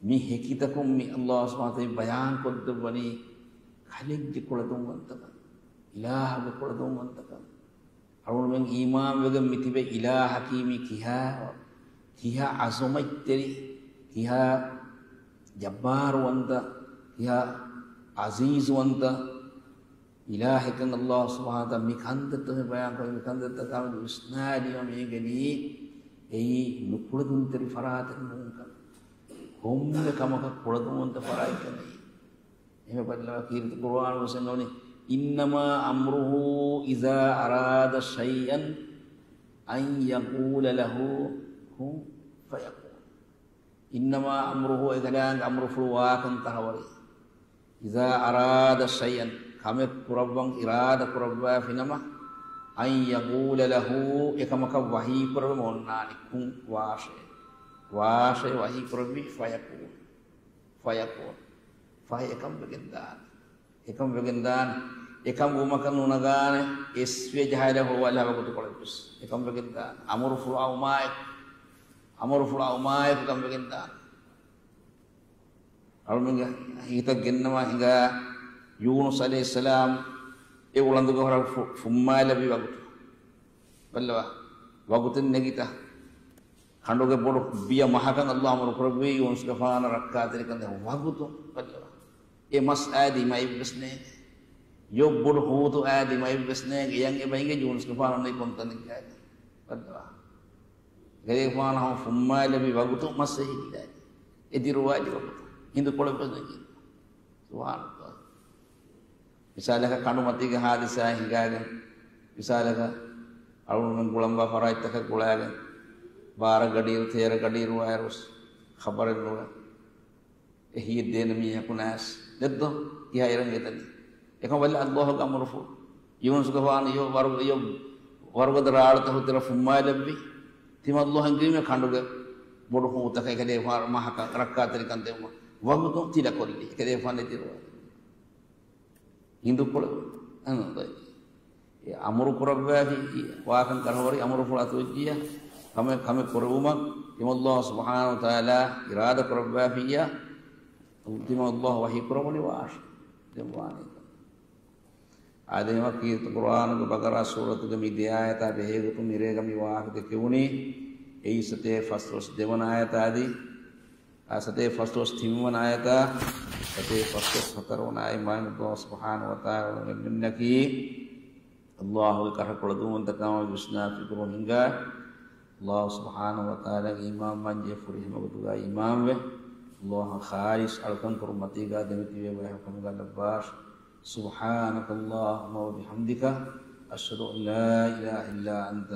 މި ހެކިތަކުން މި ﷲ ސުބްޙާނަހޫ ވަތަޢާލާ ބަޔާން ކޮށްދެއްވަނީ ކަލެއްގެ ކުޅަދުންވަންތަކަން، އިލާހުގެ ކުޅަދުންވަންތަކަން. އަޅުގަނޑުމެން އީމާންވެގެން މިތިބެ އިލާހަކީ މި ކިހާ، ކިހާ ޢަޒުމަތްތެރި، ކިހާ ޖައްބާރުވަންތަ، ކިހާ ޢަޒީޒުވަންތަ އިލާހެއްކަން ﷲ ސުބްޙާނަހޫ ވަތަޢާލާ މި ކަންތައްތައް މި ބަޔާންކޮށް، މި ކަންތައްތަކާމެދު ވިސްނާލީމަ މި އެނގެނީ އެއީ ނުކުޅަދުންތެރި ފަރާތެއް ނޫންކަން. ކޮންމެ ކަމަކަށް ކުޅަދުންވަންތަ ފަރާތްކަން އެއީ. އެހެން ބައްލަވާ ކީރިތި ޤުރުއާނުގަ ވެސް އެނގެވަނީ، إنما أمره إذا أراد شيئا أن يقول له كن فيكون. إنما أمره، އެކަލާނގެ އަމުރުފުޅު ވާކަން ތަހަވަރީ. إذا أراد شيئا، ކަމެއް ކުރައްވަން އިރާދަ ކުރައްވާފިނަމަ، أن يقول له، އެކަމަކަށް ވަޙީ ކުރެވެމުން އޮންނާނެ، كن، ވާށޭ. ވާށޭ ވަޙީ ކުރެއްވީ، فيكون. فيكون. ފަހެ އެކަން ވެގެން ދާނެ. އެކަން ވެގެން ދާނެ. އެކަން ވުމަކަށް ނުނަގާނެ. އެސްވެ ޖަހާލެ ހުޅުވާލާ ވަގުތުކޮޅެއްވެސް. އެކަން ވެގެން ދާނެ. އަމުރުފުޅު އައުމާއެކު. އަމުރުފުޅު އައުމާއެކު އެކަން ވެގެން ދާނެ. އަޅުމެންގެ ހިތަށް ގެންނަވާ ހިނގާ ޔޫނުސް ޢަލައިހިއްސަލާމް އެ އުޅަނދުގެ ހުރަ ފު-، ފުއްމާލެއްވި ވަގުތު. ބައްލަވާ. ވަގުތެއް ނެގިތަ؟ ކަނޑުގެ ބޮޑު ބިޔަ މަހަކަށް ﷲ އަމުރު ކުރެއްވީ ޔޫނުސްގެފާނަށް ރައްކާތެރިކަން ދޭ ވަގުތު ބައްލަވާ. އެ މަސް އާ ދިމައެއްވެސް ނޭނގެ. އެއޮއް ބޮޑު ހޫތު އާ ދިމައެއްވެސް ނޭނގެ. އެޔަން އެބަ އިނގޭ ޔޫނުސްގެފާނު އޮންނަ ކޮންތަނެއްގައި. ބައްލަވާ. ގަރީގެފާނަށް ފުއްމާލެއްވި ވަގުތު މަސް އެހިއްލާލި. އެ ދިރުވާލި ވަގުތު. ހިނދުކޮޅެއްވެސް ނެގި. ސުބްޙާނަﷲ. މިސާލަކަށް ކަނޑުމަތީގެ ހާދިސާ ހިނގާގެން، މިސާލަކަށް އަޅުގަނޑުމެން ގުޅަންވާ ފަރާތްތަކަށް ގުޅާގެން، ބާރަ ގަޑިއިރު، ތޭރަ ގަޑިއިރު ވާއިރުވެސް ޚަބަރެއް ނުވެ، އެ ހިތް ދޭން މީހަކު ނާސް ދެއްދޯ ކިހާ އިރަން އެތަނީ. އެކަމަށް ވައްލަ ﷲގެ އަމުރުފުޅު. ޔޫނުސްގެފާނު އެޔޮ ވަރު-، އެޔޮ ވަރުގަދަ ރާޅުތައް ހުތުރަ ފުއްމާލެއްވި. ތިމަ ﷲ އެންގެވީމޭ ކަނޑުގެ ބޮޑު ހޫތަކަށް އެކަލޭގެފާނު މަހަކަށް ރައްކާތެރިކަން ދެއްވުމަށް ވަގުތު ތިލަކޮށްލި. އެކަލޭގެފާނު ނެތިރުވާ. ހިނދުކޮޅު. އެ އަމުރު ކުރައްވާފި ވާކަން ކަނޑަވަރި އަމުރުފުޅު އަތުވެއްޖިއްޔާ، ކަމެއް، ކަމެއް ކުރެވުމަށް ތިމަން ﷲ ސުބްޙާނަހޫ ވަތަޢާލާ އިރާދަ ކުރައްވާފިއްޔާ، ތިމަން ﷲ ވަޙީ ކުރައްވަނީ ވާށި. ދެން ވާނީ. އާދެ، އެހެންވީމަ ކީރިތި ޤުރްއާނުގެ ބަޤަރާ ސޫރަތުގެ މި ދެ އާޔަތާ ބެހޭގޮތުން މިރޭގަ މި ވާހަކަ ދެކެވުނީ. އެއީ ސަތޭކަ ފަސްދޮޅަސް ދެވަނަ އާޔަތާ އަދި، އާ، ސަތޭކަ ފަސްދޮޅަސް ތިންވަނަ އާޔަތާ، ސަތޭކަ ފަސްދޮޅަސް ހަތަރުވަނަ އާޔަތް މާތް ﷲ ސުބްޙާނަހޫ ވަތަޢާލާ އެންމެންނަކީ ﷲގެ ކަށަކޮޅު ދުވަންތަކާމަ ވިސްނާ ފިކުރު ހިނގާ، ﷲ ސުބްޙާނަހޫ ވަތަޢާލާގެ އީމާން މަންޖެ ފުރިހަމަ ގޮތުގަ އީމާންވެ، ﷲއަށް ޚާލިޞް އަޅުކަން ކުރުން މަތީގަ ދެމިތިބޭ ބަޔަކަށް ކަމުގަ ލައްވާށި. سبحانك اللهم وبحمدك، أشهد أن لا إله إلا أنت،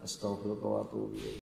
أستغفرك وأتوب إليك.